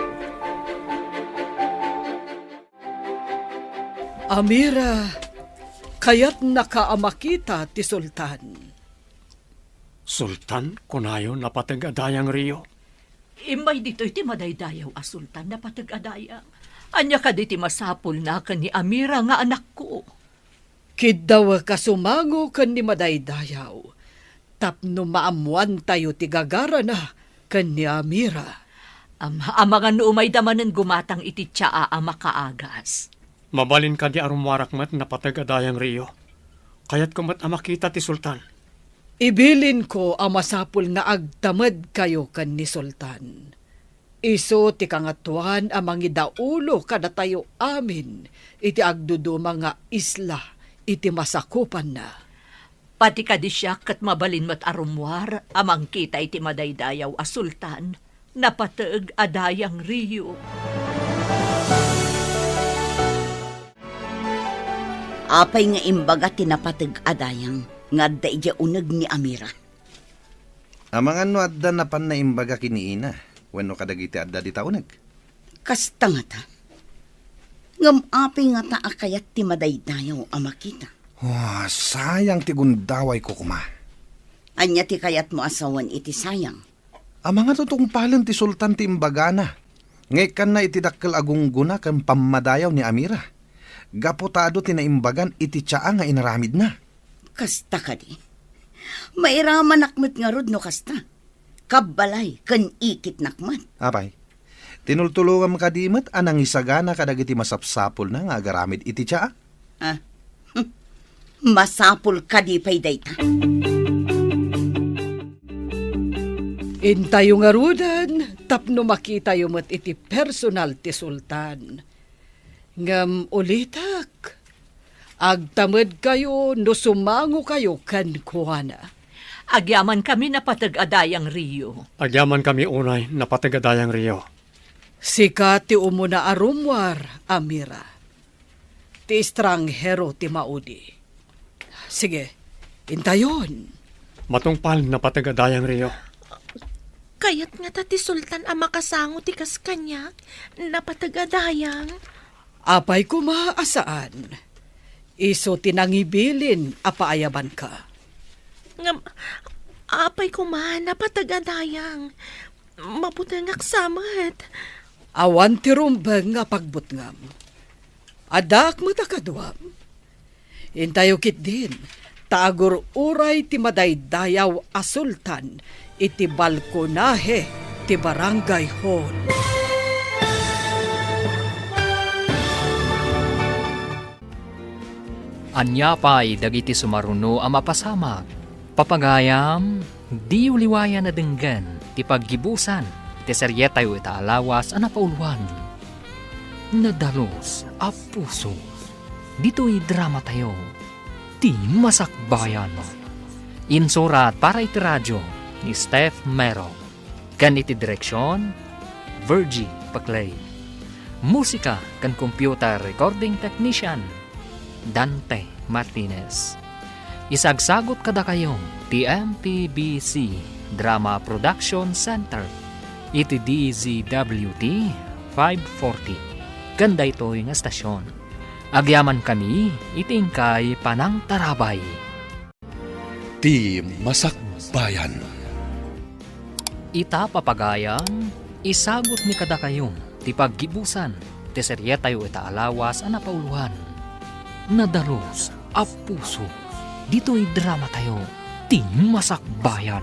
Amira, kayatnaka a makita ti Sultan. Sultan, kunayo, napateg a Dayang Rio? Immay ditoy ti madaydayaw a Sultan, napateg a Dayang. Ania kadi ti masapulna ken ni Amira nga anakko? Kiddawek a sumango ken ni madaydayaw tapno maammoantayo ti gagarana ken ni Amira. Am-, amangan no umayda manen gumatang iti tsaa a makaagas. Mabalin kadi a rummuarak met, napateg a Dayang Rio? Kayatko met a makita ti Sultan. Ibilinko a masapul nga agtamedkayo ken ni Sultan. Isu ti Kangatoan a mangidaulo kadatayo amin iti agduduma nga isla iti masakupanna. Pati kadi siak ket mabalin met a rummuar a mangkita iti madaydayaw a Sultan, napateg a Dayang Rio. Apay nga imbaga ti napateg a Dayang nga adda idiay uneg ni Amira? Amangan no adda napan naimbaga ken ni ina wenno kadagiti adda dita uneg. Kasta ngata. Ngem apay ngata a kayat ti madaydayaw a makita? Ah, sayang ti gundawayko koma. Ania ti kayatmo a sawen iti sayang? Amangan no tungpalen ti Sultan ti imbagana nga ikkanna iti dakkel a gunggona ken pammadayaw ni Amira, gapu ta adu ti naimbagan iti tsaa nga inaramidna. Kasta kadi? Mairamanak met ngarud no kasta. Kabbalay ken ikitnak met. Apay, tinultulongam kadi met a nangisagana kadagiti masapsapulna nga agaramid iti tsaa? Ah, hmm. Masapul kadi pay dayta? Intayo ngaruden tapno makitayo met iti personal ti Sultan. Ngem ulitek, agtamedkayo no sumangokayo kenkuana. Agyamankami, napateg a Dayang Rio. Agyamankami unay, napateg a Dayang Rio. Sika ti umuna a rummuar, Amira. Ti estranghero ti maudi. Sige, intayon. Matungpal, napateg a Dayang Rio. Kayat ngata ti Sultan a makasango ti kas kaniak, napateg a Dayang? Apay koma a saan. Isu ti nangibilin a paayabanka. Ngem, apay koma, napateg a Dayang? Mabutengak sa met. Awan ti rumbeng nga pagbutngam. Addaak met a kaduam. Intayo ketdin, ta agur-uray ti madaydayaw a Sultan iti balkonahe ti Barangay Hall. Ania pay dagiti sumaruno a mapasamak? Papagayam, diyo liwayan a denggen ti paggibusan ti serietayo ita a lawas a napauloan. Nadalus a puso. Ditoy dramatayo, Ti Masakbayan. Insurat para iti radio ni Steph Mero. Ken iti direksion, Virgie Paclay. Musika ken computer recording technician, Dante Martinez. Isagsagut kadakayo ti M P B C Drama Production Center iti D Z W T five forty ken daytoy nga estasion. Agyamankami iti inkay panangtarabay. Ti Masakbayan. Ita, papagayam, isagutmi kadakayo ti paggibusan ti serietayo ita a lawas a napauloan, Nadalus a Puso, ditoy dramatayo, Ti Masakbayan.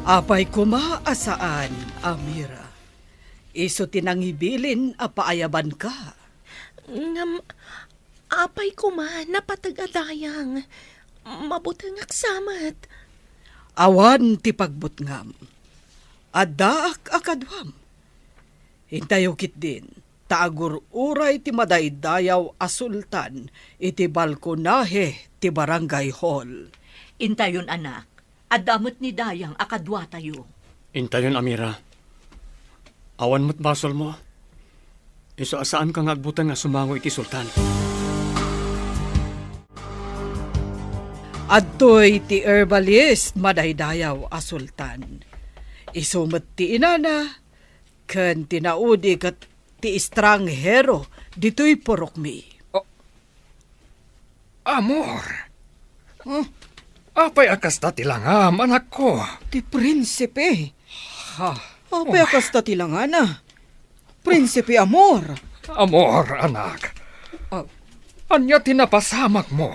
Apay koma a saan, Amira. Isu ti nangibilin a paayabanka. Ngem, apay koma, napateg a dayang. Mabutengak sa met. Awan ti pagbutngam. Addaak a kaduam. Intayo ketdin, ta agur-uray ti madaydayaw a sultan iti balkonahe ti barangay hall. Intayon, anak. Adda met ni Dayang a kaduatayo. Intayon, Amira. Awan met basolmo. Isu a saanka nga agbuteng a sumango iti sultan. Adtoy ti herbalist madaydayaw a sultan. Isu met ti inana ken ti naudi ket ti estranghero ditoy purokmi. Oh, Amor! Hmm? Apay a kasta ti langam, anakko? Ti prinsipe. Ha? Apay a kasta ti langana? Prinsipe Amor. Amor, anak. Ah. Ania ti napasamakmo?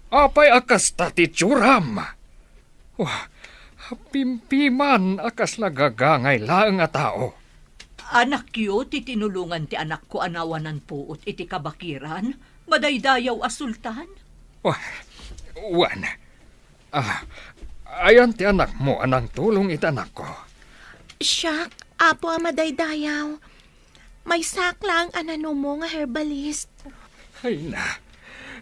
Apay a kasta ti itsuram? Wah, pimpiman a kasla gagangay laeng a tao. Anakyo ti tinulongan ti anakko a nawanan puot iti kabakiran, madaydayaw a sultan? Wah, wen. Ah, ayan ti anakmo a nangtulong iti anakko? Siak, Apo a madaydayaw. Maysaak laeng a nanumo nga herbalist. Ay na,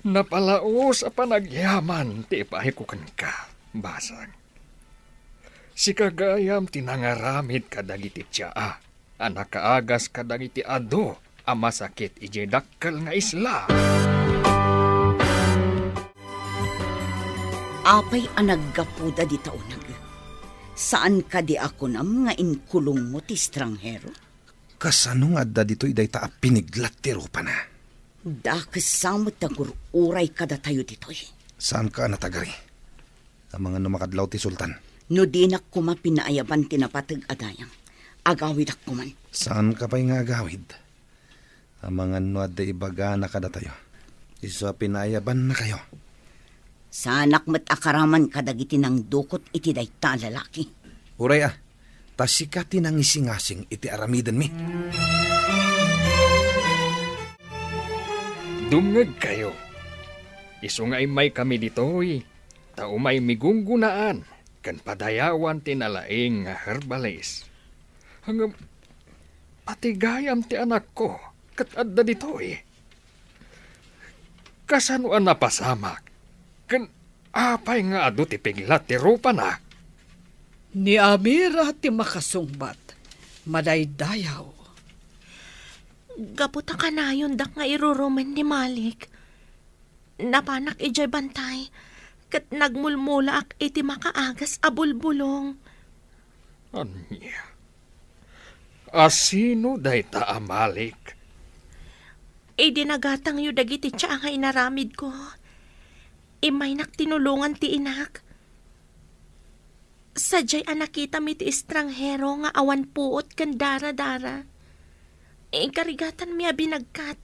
napalaos a panagyaman ti ipaayko kenka, basang. Sika gayam ti nangaramid kadagiti tsaa a nakaagas kadagiti adu a masakit idiay dakkel nga isla. Apay a naggapuda dita uneg? Saan kadi a kunam nga inkulongmo ti estranghero? Kasano nga adda ditoy dayta a piniglat ti rupana? Dakes sa met ti agur-uray kadatayo ditoy. Saanka a natagari? Amangan no makadlaw ti sultan. No dinak koma pinaayaban ti napateg a dayang, agawidak koman. Saanka pay nga agawid? Amangan no adda ibagana kadatayo. Isu a pinaayabannakayo. Saanak met a karaman kadagiti nangdukot iti dayta a lalaki. Uray a, ta sika ti nangisingasing iti aramidenmi. Dumngegkayo. Isu nga immaykami ditoy, ta umaymi gunggonaan ken padayawan ti nalaing nga herbalis. Ngem, pati gayam ti anakko ket adda ditoy. Kasano a napasamak? Ken apay nga adu ti piglat ti rupana? Ni Amira ti makasungbat, madaydayaw. Gapu ta kanayondak nga irurumen ni Malik, napanak idiay bantay ket nagmulmulaak iti makaagas a bulbulong. Ania? A sino dayta a Malik? Idi nagatangyo dagiti tsaa nga inaramidko, immaynak tinulongan ti inak. Sadiay a nakitami ti estranghero nga awan puot ken daradara, inkarigatanmi a binagkat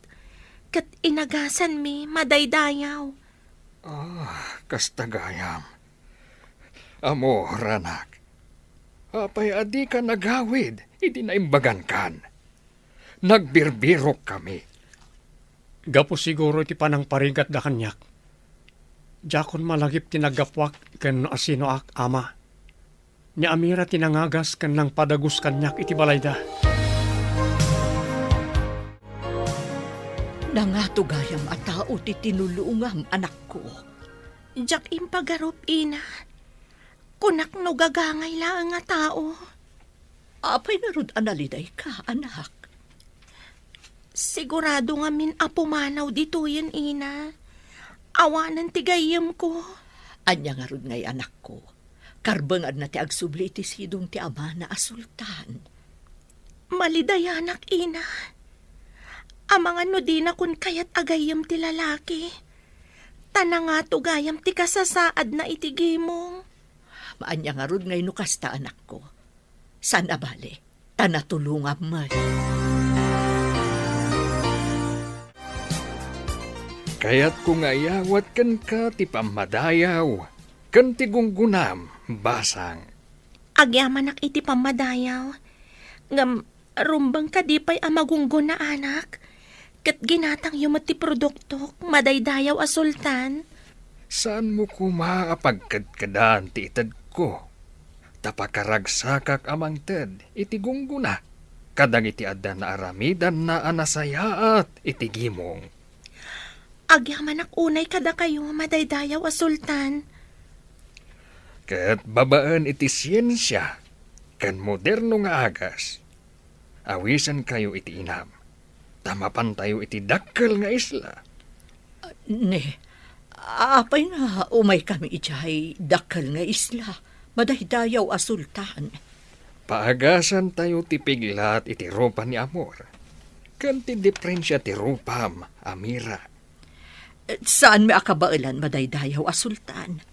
ket inagasanmi madaydayaw. Ah, kasta gayam. Amor, anak, apay a dika nagawid idi naimbagankan? Nagbirbirokkami. Gapu siguro iti panangparigatda kaniak. Diakon malagip ti naggapuak ken no asinoak, ama. Ni Amira ti nangagas ken nangpadagus kaniak iti balayda. Nangato gayam a tao ti tinulongam, anakko. Diak impagarup, ina. Kunak no gagangay laeng a tao. Apay ngarud a nalidayka, anak? Sigurado ngamin a pumanaw ditoyen, ina. Awanen ti gayyemko. Ania ngarud ngay, anakko? Karbenganna ti agsubli iti sidong ti amana a sultan. Malidayanak, ina. Amangan no dinakon kayat a gayyem ti lalaki. Ta nangato gayam ti kasasaadna iti gimong. Ania ngarud ngay no kasta, anakko? Saan a bale, ta natulongam met. Kayatko nga iyawat kenka ti pammadayaw ken ti gunggonam, basang. Agyamanak iti pammadayaw, ngem rumbeng kadi pay a magunggona, anak? Ket ginatangyo met ti produktok, madaydayaw a sultan. Saanmo koma a pagkedkedan ti itedko, ta pakaragsakak a mangted iti gunggona. kadagiti adda naaramidanna a nasayaat iti gimong. Agyamanak unay kadakayo, madaydayaw a sultan. Ket babaen iti siensia ken moderno nga agas, awisenkayo iti inam, ta mapantayo iti dakkel nga isla. Ne, apay nga umaykami idiay dakkel nga isla, madaydayaw a sultan? Paagasantayo ti piglat iti rupa ni Amor, ken ti diprensia ti rupam, Amira. Saanmi a kabaelan, madaydayaw a sultan?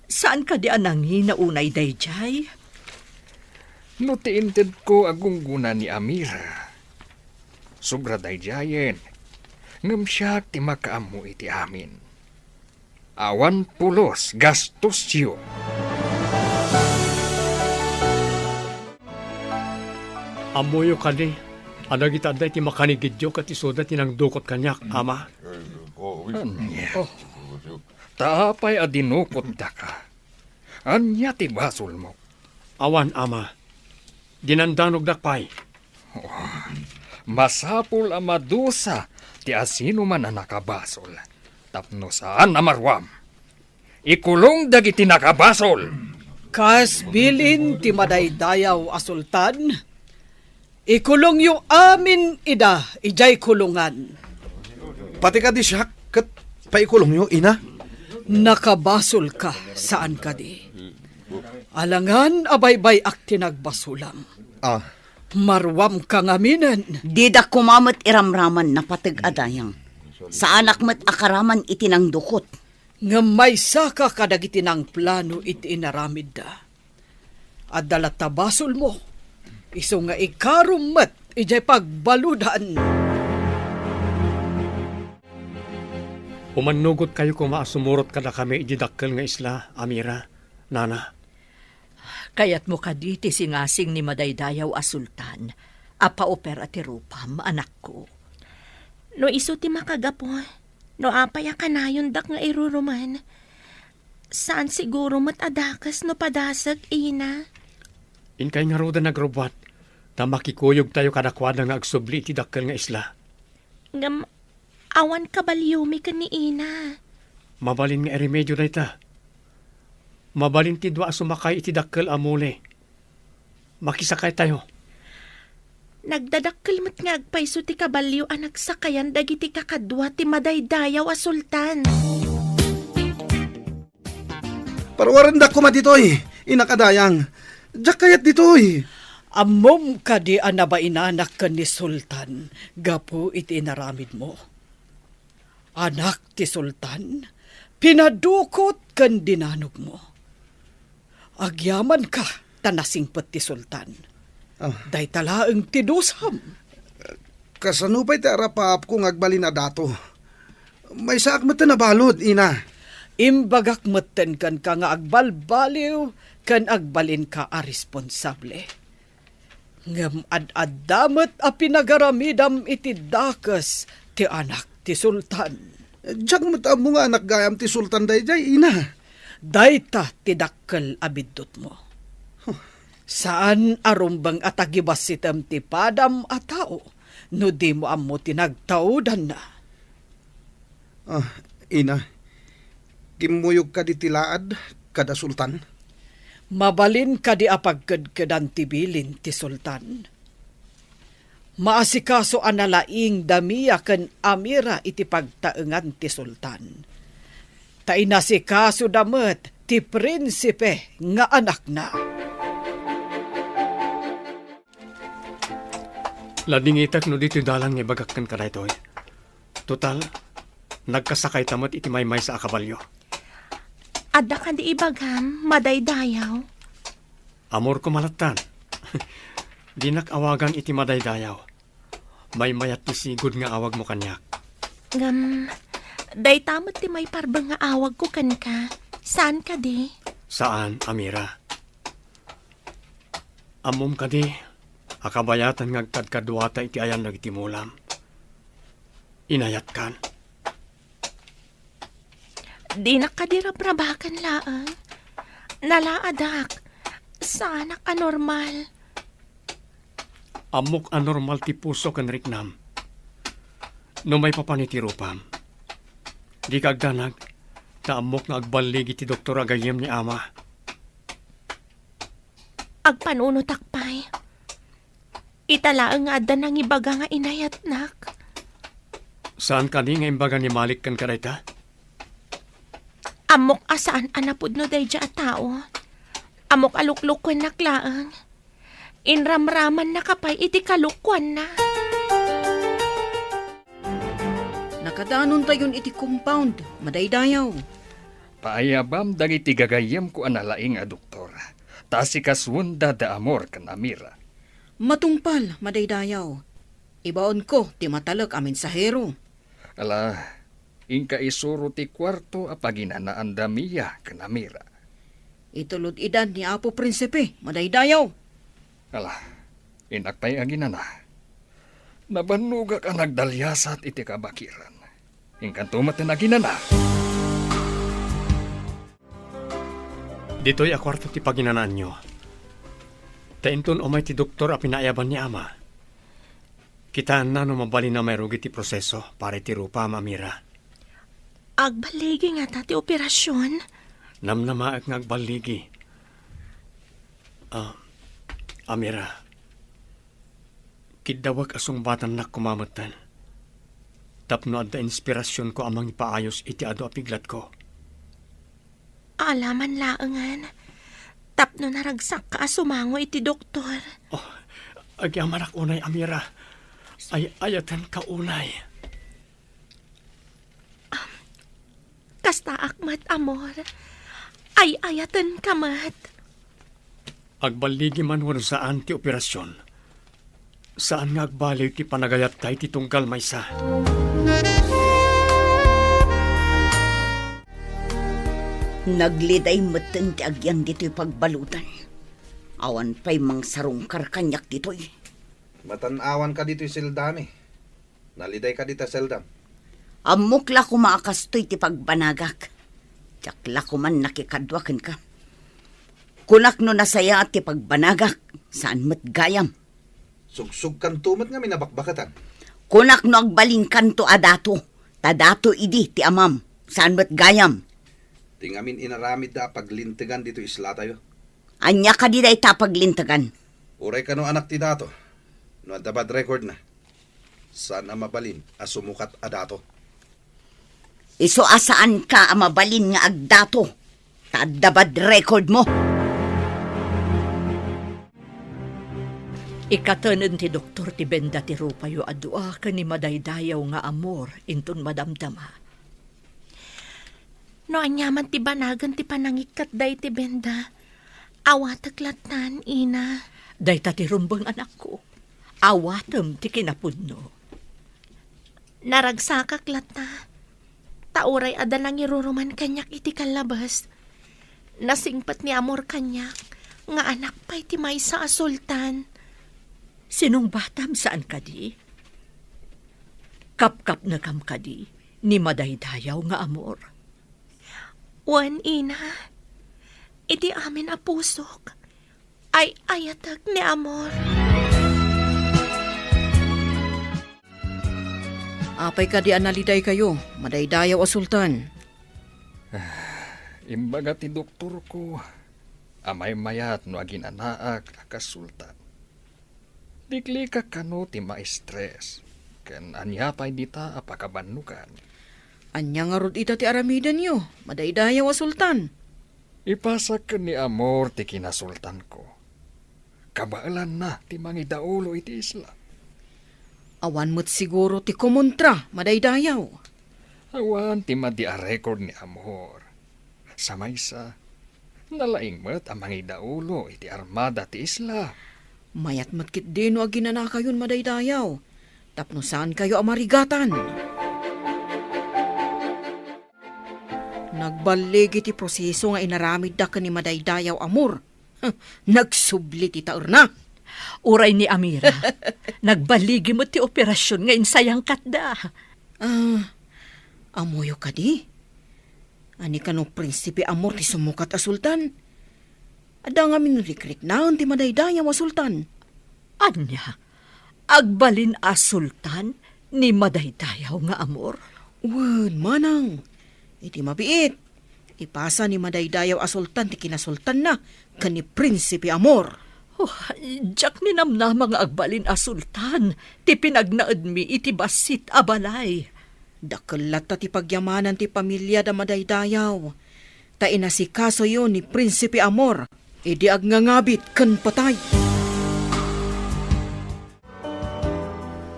Saan kadi a nangina unay daydiay? No ti intedko a gunggona ni Amira, sobra daydiayen, ngem siak ti makaammo iti amin. Awan pulos gastosyo. Ammoyo kadi a dagiti adda iti makanigidyo ket isuda ti nangdukot kaniak, ama? Ania? Oh. Ta apay a dinukottaka? Ania ti basolmo? Awan, ama. Dinandanogdak pay. Oh, masapul a madusa ti asinoman a nakabasol tapno saan a maruam. Ikulong dagiti nakabasol! Kas bilin ti madaydayaw a sultan, ikulongyo amin ida idiay kulongan. Pati kadi siak, ket paikulongyo, ina? Nakabasolka, saan kadi? Alangan a baybay-ak ti nagbasolam. Ah. Maruamka ngaminen. Dida koma met iramraman napateg a dayang. Saanak met a karaman iti nangdukot. Ngem maysaka kadagiti nangplano iti inaramidda. Adda latta basolmo, isu nga ikarom met idiay pagbaludan. Umannugotkayo koma a sumurot kadakami idiay dakkel nga isla, Amira, nana. Kayatmo kadi ti singasing ni madaydayaw a sultan a paupera ti rupam, anakko? No isu ti makagapu, no apay a kanayondak nga iruruman? Saan siguro met a dakes no padasek, ina. Inkay ngaruden agrubbuat, ta makikuyogtayo kadakuada nga agsubli iti dakkel nga isla. Ngem awan kabaliomi ken ni ina. Mabalin nga iremedio dayta. Mabalin ti dua a sumakay iti dakkel a muli. Makisakaytayo. Nagdadakkel met nga agpayso ti kabalio a nagsakayan dagiti kakadua ti madaydayaw a sultan. Paruarendak koma ditoy, innak a dayang. Diak kayat ditoy. Ammom kadi a nabainanak ken ni Sultan gapu iti inaramidmo? Anak ti Sultan, pinadukot ken dinanogmo. Agyamanka ta nasingpet ti Sultan. Ah. Dayta laeng ti dusam. Kasano pay ti arapaapko nga agbalin a dato? Maysaak metten a balud, ina. Imbagak metten kenka nga agbalbaliw ken agbalinka a responsable. Ngem ad-adda met a pinagaramidam iti dakes ti anak ti sultan. Diak met ammo nga anak gayam ti sultan daydiay, ina. Dayta ti dakkel a biddutmo. Huh. Saan a rumbeng a tagibassitem ti padam a tao no dimo ammo ti nagtaudanna. Ah, ina, kimmuyog kadi ti laad kada sultan? Mabalin kadi a pagkedkedan ti bilin ti sultan? Maasikaso a nalaing da Mia ken Amira iti pagtaengan ti sultan. Ta inasikasoda met ti prinsipe nga anakna. Ladingitek no ditoy dalan nga ibagak kenka daytoy. Total, nagkasakayta met iti maymaysa a kabalio. Adda kadi ibagam, madaydayaw? Amorko malattan. Dinak awagan iti madaydayaw. Maymayat ti sigud nga awagmo kaniak. Ngem, dayta met ti maiparbeng nga awagko kenka. Saan kadi? Saan, Amira. Ammom kadi a kabayatan nga agkadkaduata iti ayan dagiti mulam. Inayatkan. Dinak kadi rabrabaken laeng. Nalaadak. Saanak a normal. Ammok a normal ti puso ken riknam. No maipapan iti rupam, dika agdanag, ta ammok nga agballigi ti doktor a gayyem ni ama. Agpanunotak pay. Ita laeng nga adda nangibaga nga inayatnak. Saan kadi nga imbaga ni Malik kenka dayta? Ammok a saan a napudno daydiay a tao. Ammok a luklukuennak laeng. Inramramannaka pay iti kalokuanna. Nakadanontayon iti compound, madaydayaw. Paayabam dagiti gagayyemko a nalaing a doktor, ta asikasuenda da Amor ken Amira. Matungpal, madaydayaw. Ibaonko ti matalek a mensahero. Ala, inka isuro ti kuarto a paginanaanda Mia ken Amira. Itulod idan ni Apo Prinsipe, madaydayaw. Ala, innak pay aginana. Nabannogak a nagdaliasat iti kabakiran. Inkanto met ti naginana. Ditoy a kuarto ti paginanaanyo. Ta inton umay ti doktor a pinaayaban ni ama, kitaenna no mabalin a mairugi ti proseso para iti rupam, Amira. Agballigi ngata ti operasion? Namnamaek nga agballigi. Ah, Amira, kiddawek a sungbatannak koma metten tapno adda inspirasionko a mangipaayos iti adu a piglatko. Ala man laengen, tapno naragsakka a sumango iti doktor. Oh, agyamanak unay, Amira. Ay-ayatenka unay. Kastaak met, Amor. Ay-ayatenka met. Agballigi man wenno saan ti operasion, saan nga agbaliw ti panagayatta iti tunggal maysa. Nagliday metten ti agyang ditoy pagbaludan. Awan pay mangsarungkar kaniak ditoy. Matan-awanka ditoy seldami. Nalidayka dita seldam. Ammok la koma a kastoy ti pagbanagak. Diak la koman nakikadua kenka. Kunak no nasayaat ti pagbanagak, saan met gayam. Sugsugkanto met ngamin a bakbaketan. Kunak no agbalinkanto a dato, ta dato idi ti amam, saan met gayam. Ti ngamin inaramidda a paglintegan ditoy islatayo. Ania kadi dayta a paglintegan? Uray kano anak ti dato, no adda bad recordna. Saan a mabalin a sumukat a dato. Isu a saanka a mabalin nga agdato, ta adda bad recordmo. Ikatenen ti doktor ti benda ti rupayo a dua ken ni madaydayaw nga Amor inton madamdama. No aniaman ti banagen ti panangikkat dayta benda, awatek lattan, ina. Dayta ti rumbeng, anakko. Awatem ti kinapudno. Naragsakak latta, ta uray adda nangiruruman kaniak iti kallabas. Nasingpet ni Amor kaniak nga anak pay ti maysa a sultan. Sinungbatam saan kadi? Kapkapnekam kadi ni madaydayaw nga Amor? Wen, ina, iti amin a pusok, ay-ayatek ni Amor. Apay kadi a nalidaykayo, madaydayaw a sultan? Imbaga ti doktorko a maymayat no aginanaak a kas sultan. Liklikak kano ti ma-stress, ken ania pay dita a pakabannogan. Ania ngarud ita ti aramidenyo, madaydayaw a sultan? Ipasak ken ni Amor ti kinasultanko. Kabaelanna ti mangidaulo iti isla. Awan met siguro ti kumontra, madaydayaw. Awan ti madi a record ni Amor. Sa maysa, nalaing met a mangidaulo iti armada ti isla. Mayat met ketdi no aginanakayon, madaydayaw, tapno saankayo a marigatan. Nagballigi ti proseso nga inaramidda ken ni madaydayaw Amor. Nagsubli ti taerna. Uray ni Amira, nagballigi met ti operasion nga insayangkatda. Ah, ammoyo kadi? Ania kano Prinsipe Amor ti sumukat a sultan? Adda ngamin rikriknaen ti madaydayaw a sultan. Ania? Agbalin a sultan ni madaydayaw nga Amor? Wen, manang. Iti mabiit, ipasa ni madaydayaw a sultan ti kinasultanna ken ni Prinsipe Amor. Oh, diak ninamnama nga agbalin a sultan ti pinagnaedmi iti bassit a balay. Dakkel latta ti pagyamanan ti pamiliada madaydayaw, ta inasikasoyo ni Prinsipe Amor idi agngangabit ken patay.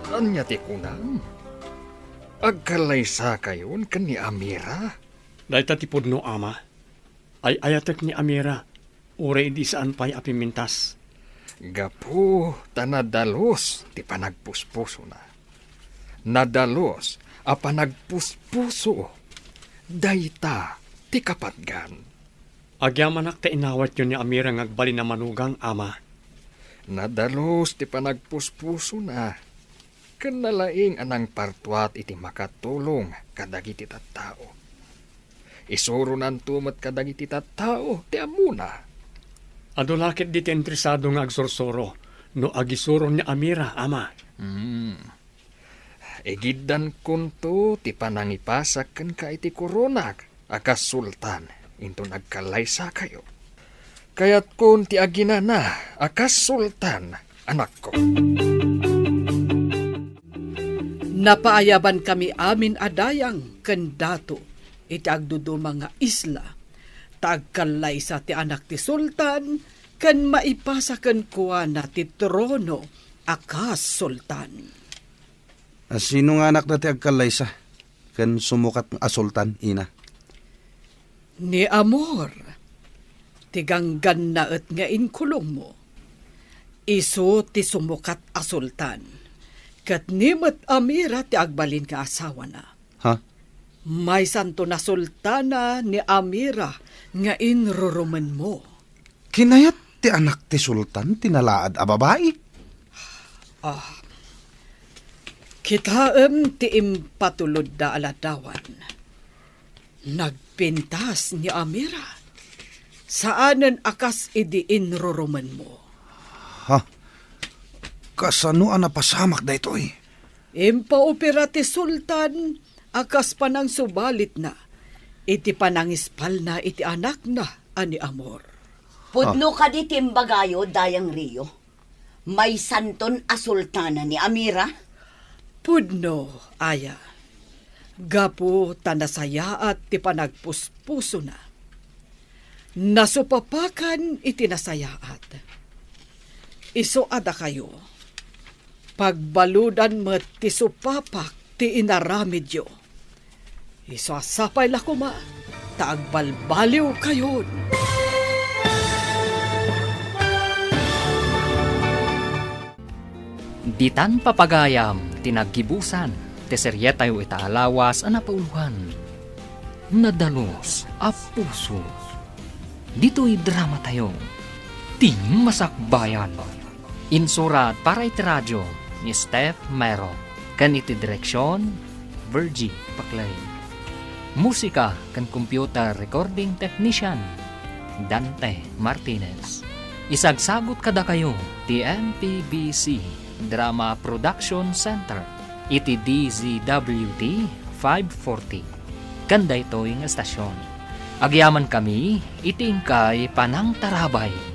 Ania ti kunam? Agkallaysakayon ken ni Amira? Dayta ti pudno, ama. Ay-ayatek ni Amira, uray idi saan pay a pimmintas. Gapu ta nadalus ti panagpuspusona. Nadalus a panagpuspuso. Dayta ti kapatgan. Agyamanak ta inawatyo ni Amira nga agbalin a manugang, ama. Nadalus ti panagpuspusona, ken nalaing a nangpartuat iti makatulong kadagiti tattao. Isuronanto met kadagiti tattao ti ammona. Adu la ketdi ti interesado nga agsursuro no agisuro ni Amira, ama. Hmm. Igiddankonto ti panangipasak kenka iti koronak a kas sultan inton agkallaysakayo. Kayatkon ti aginana a kas sultan, anakko. Napaayabankami amin a dayang ken dato iti agduduma nga isla, ta agkallaysa ti anak ti sultan ken maipasa kenkuana ti trono a kas sultan. A sino nga anakda ti agkallaysa ken sumukat a sultan, ina? Ni Amor, ti ganggannaet nga inkulongmo. Isu ti sumukat a sultan, ket ni met Amira ti agbalin nga asawana. Ha? Maysanto a sultana ni Amira nga inrurumenmo. Kinayat ti anak ti sultan ti nalaad a babai? Ah, kitaem ti impatulodda a ladawan. Nagpintas ni Amira. Saanen a kas idi inrurumenmo. Ha? Kasano a napasamak daytoy? Impaopera ti sultan a kas panangsubalit na iti panangispalna iti anakna a ni Amor. Pudno kadi ti imbagayo, Dayang Rio? Maysanton a sultana ni Amira? Pudno, aya. Gapu ta nasayaat ti panagpuspusona. Nasupapakan iti nasayaat. Isu a dakayo, pagbaludan met ti supapak ti inaramidyo. Isu a sapay la koma ta agbalbaliwkayon. Ditan papagayam ti naggibusan ti serietayo ita a lawas a napauloan, Nadalus a Puso. Ditoy dramatayo, Ti Masakbayan. Insurat para iti radio ni Steph Mero, ken iti direksion, Virgie Paclay. Musika ken computer recording technician, Dante Martinez. Isagsagut kadakayo ti M P B C Drama Production Center iti D Z W T five forty. Ken daytoy nga estasion, agyamankami iti inkay panangtarabay.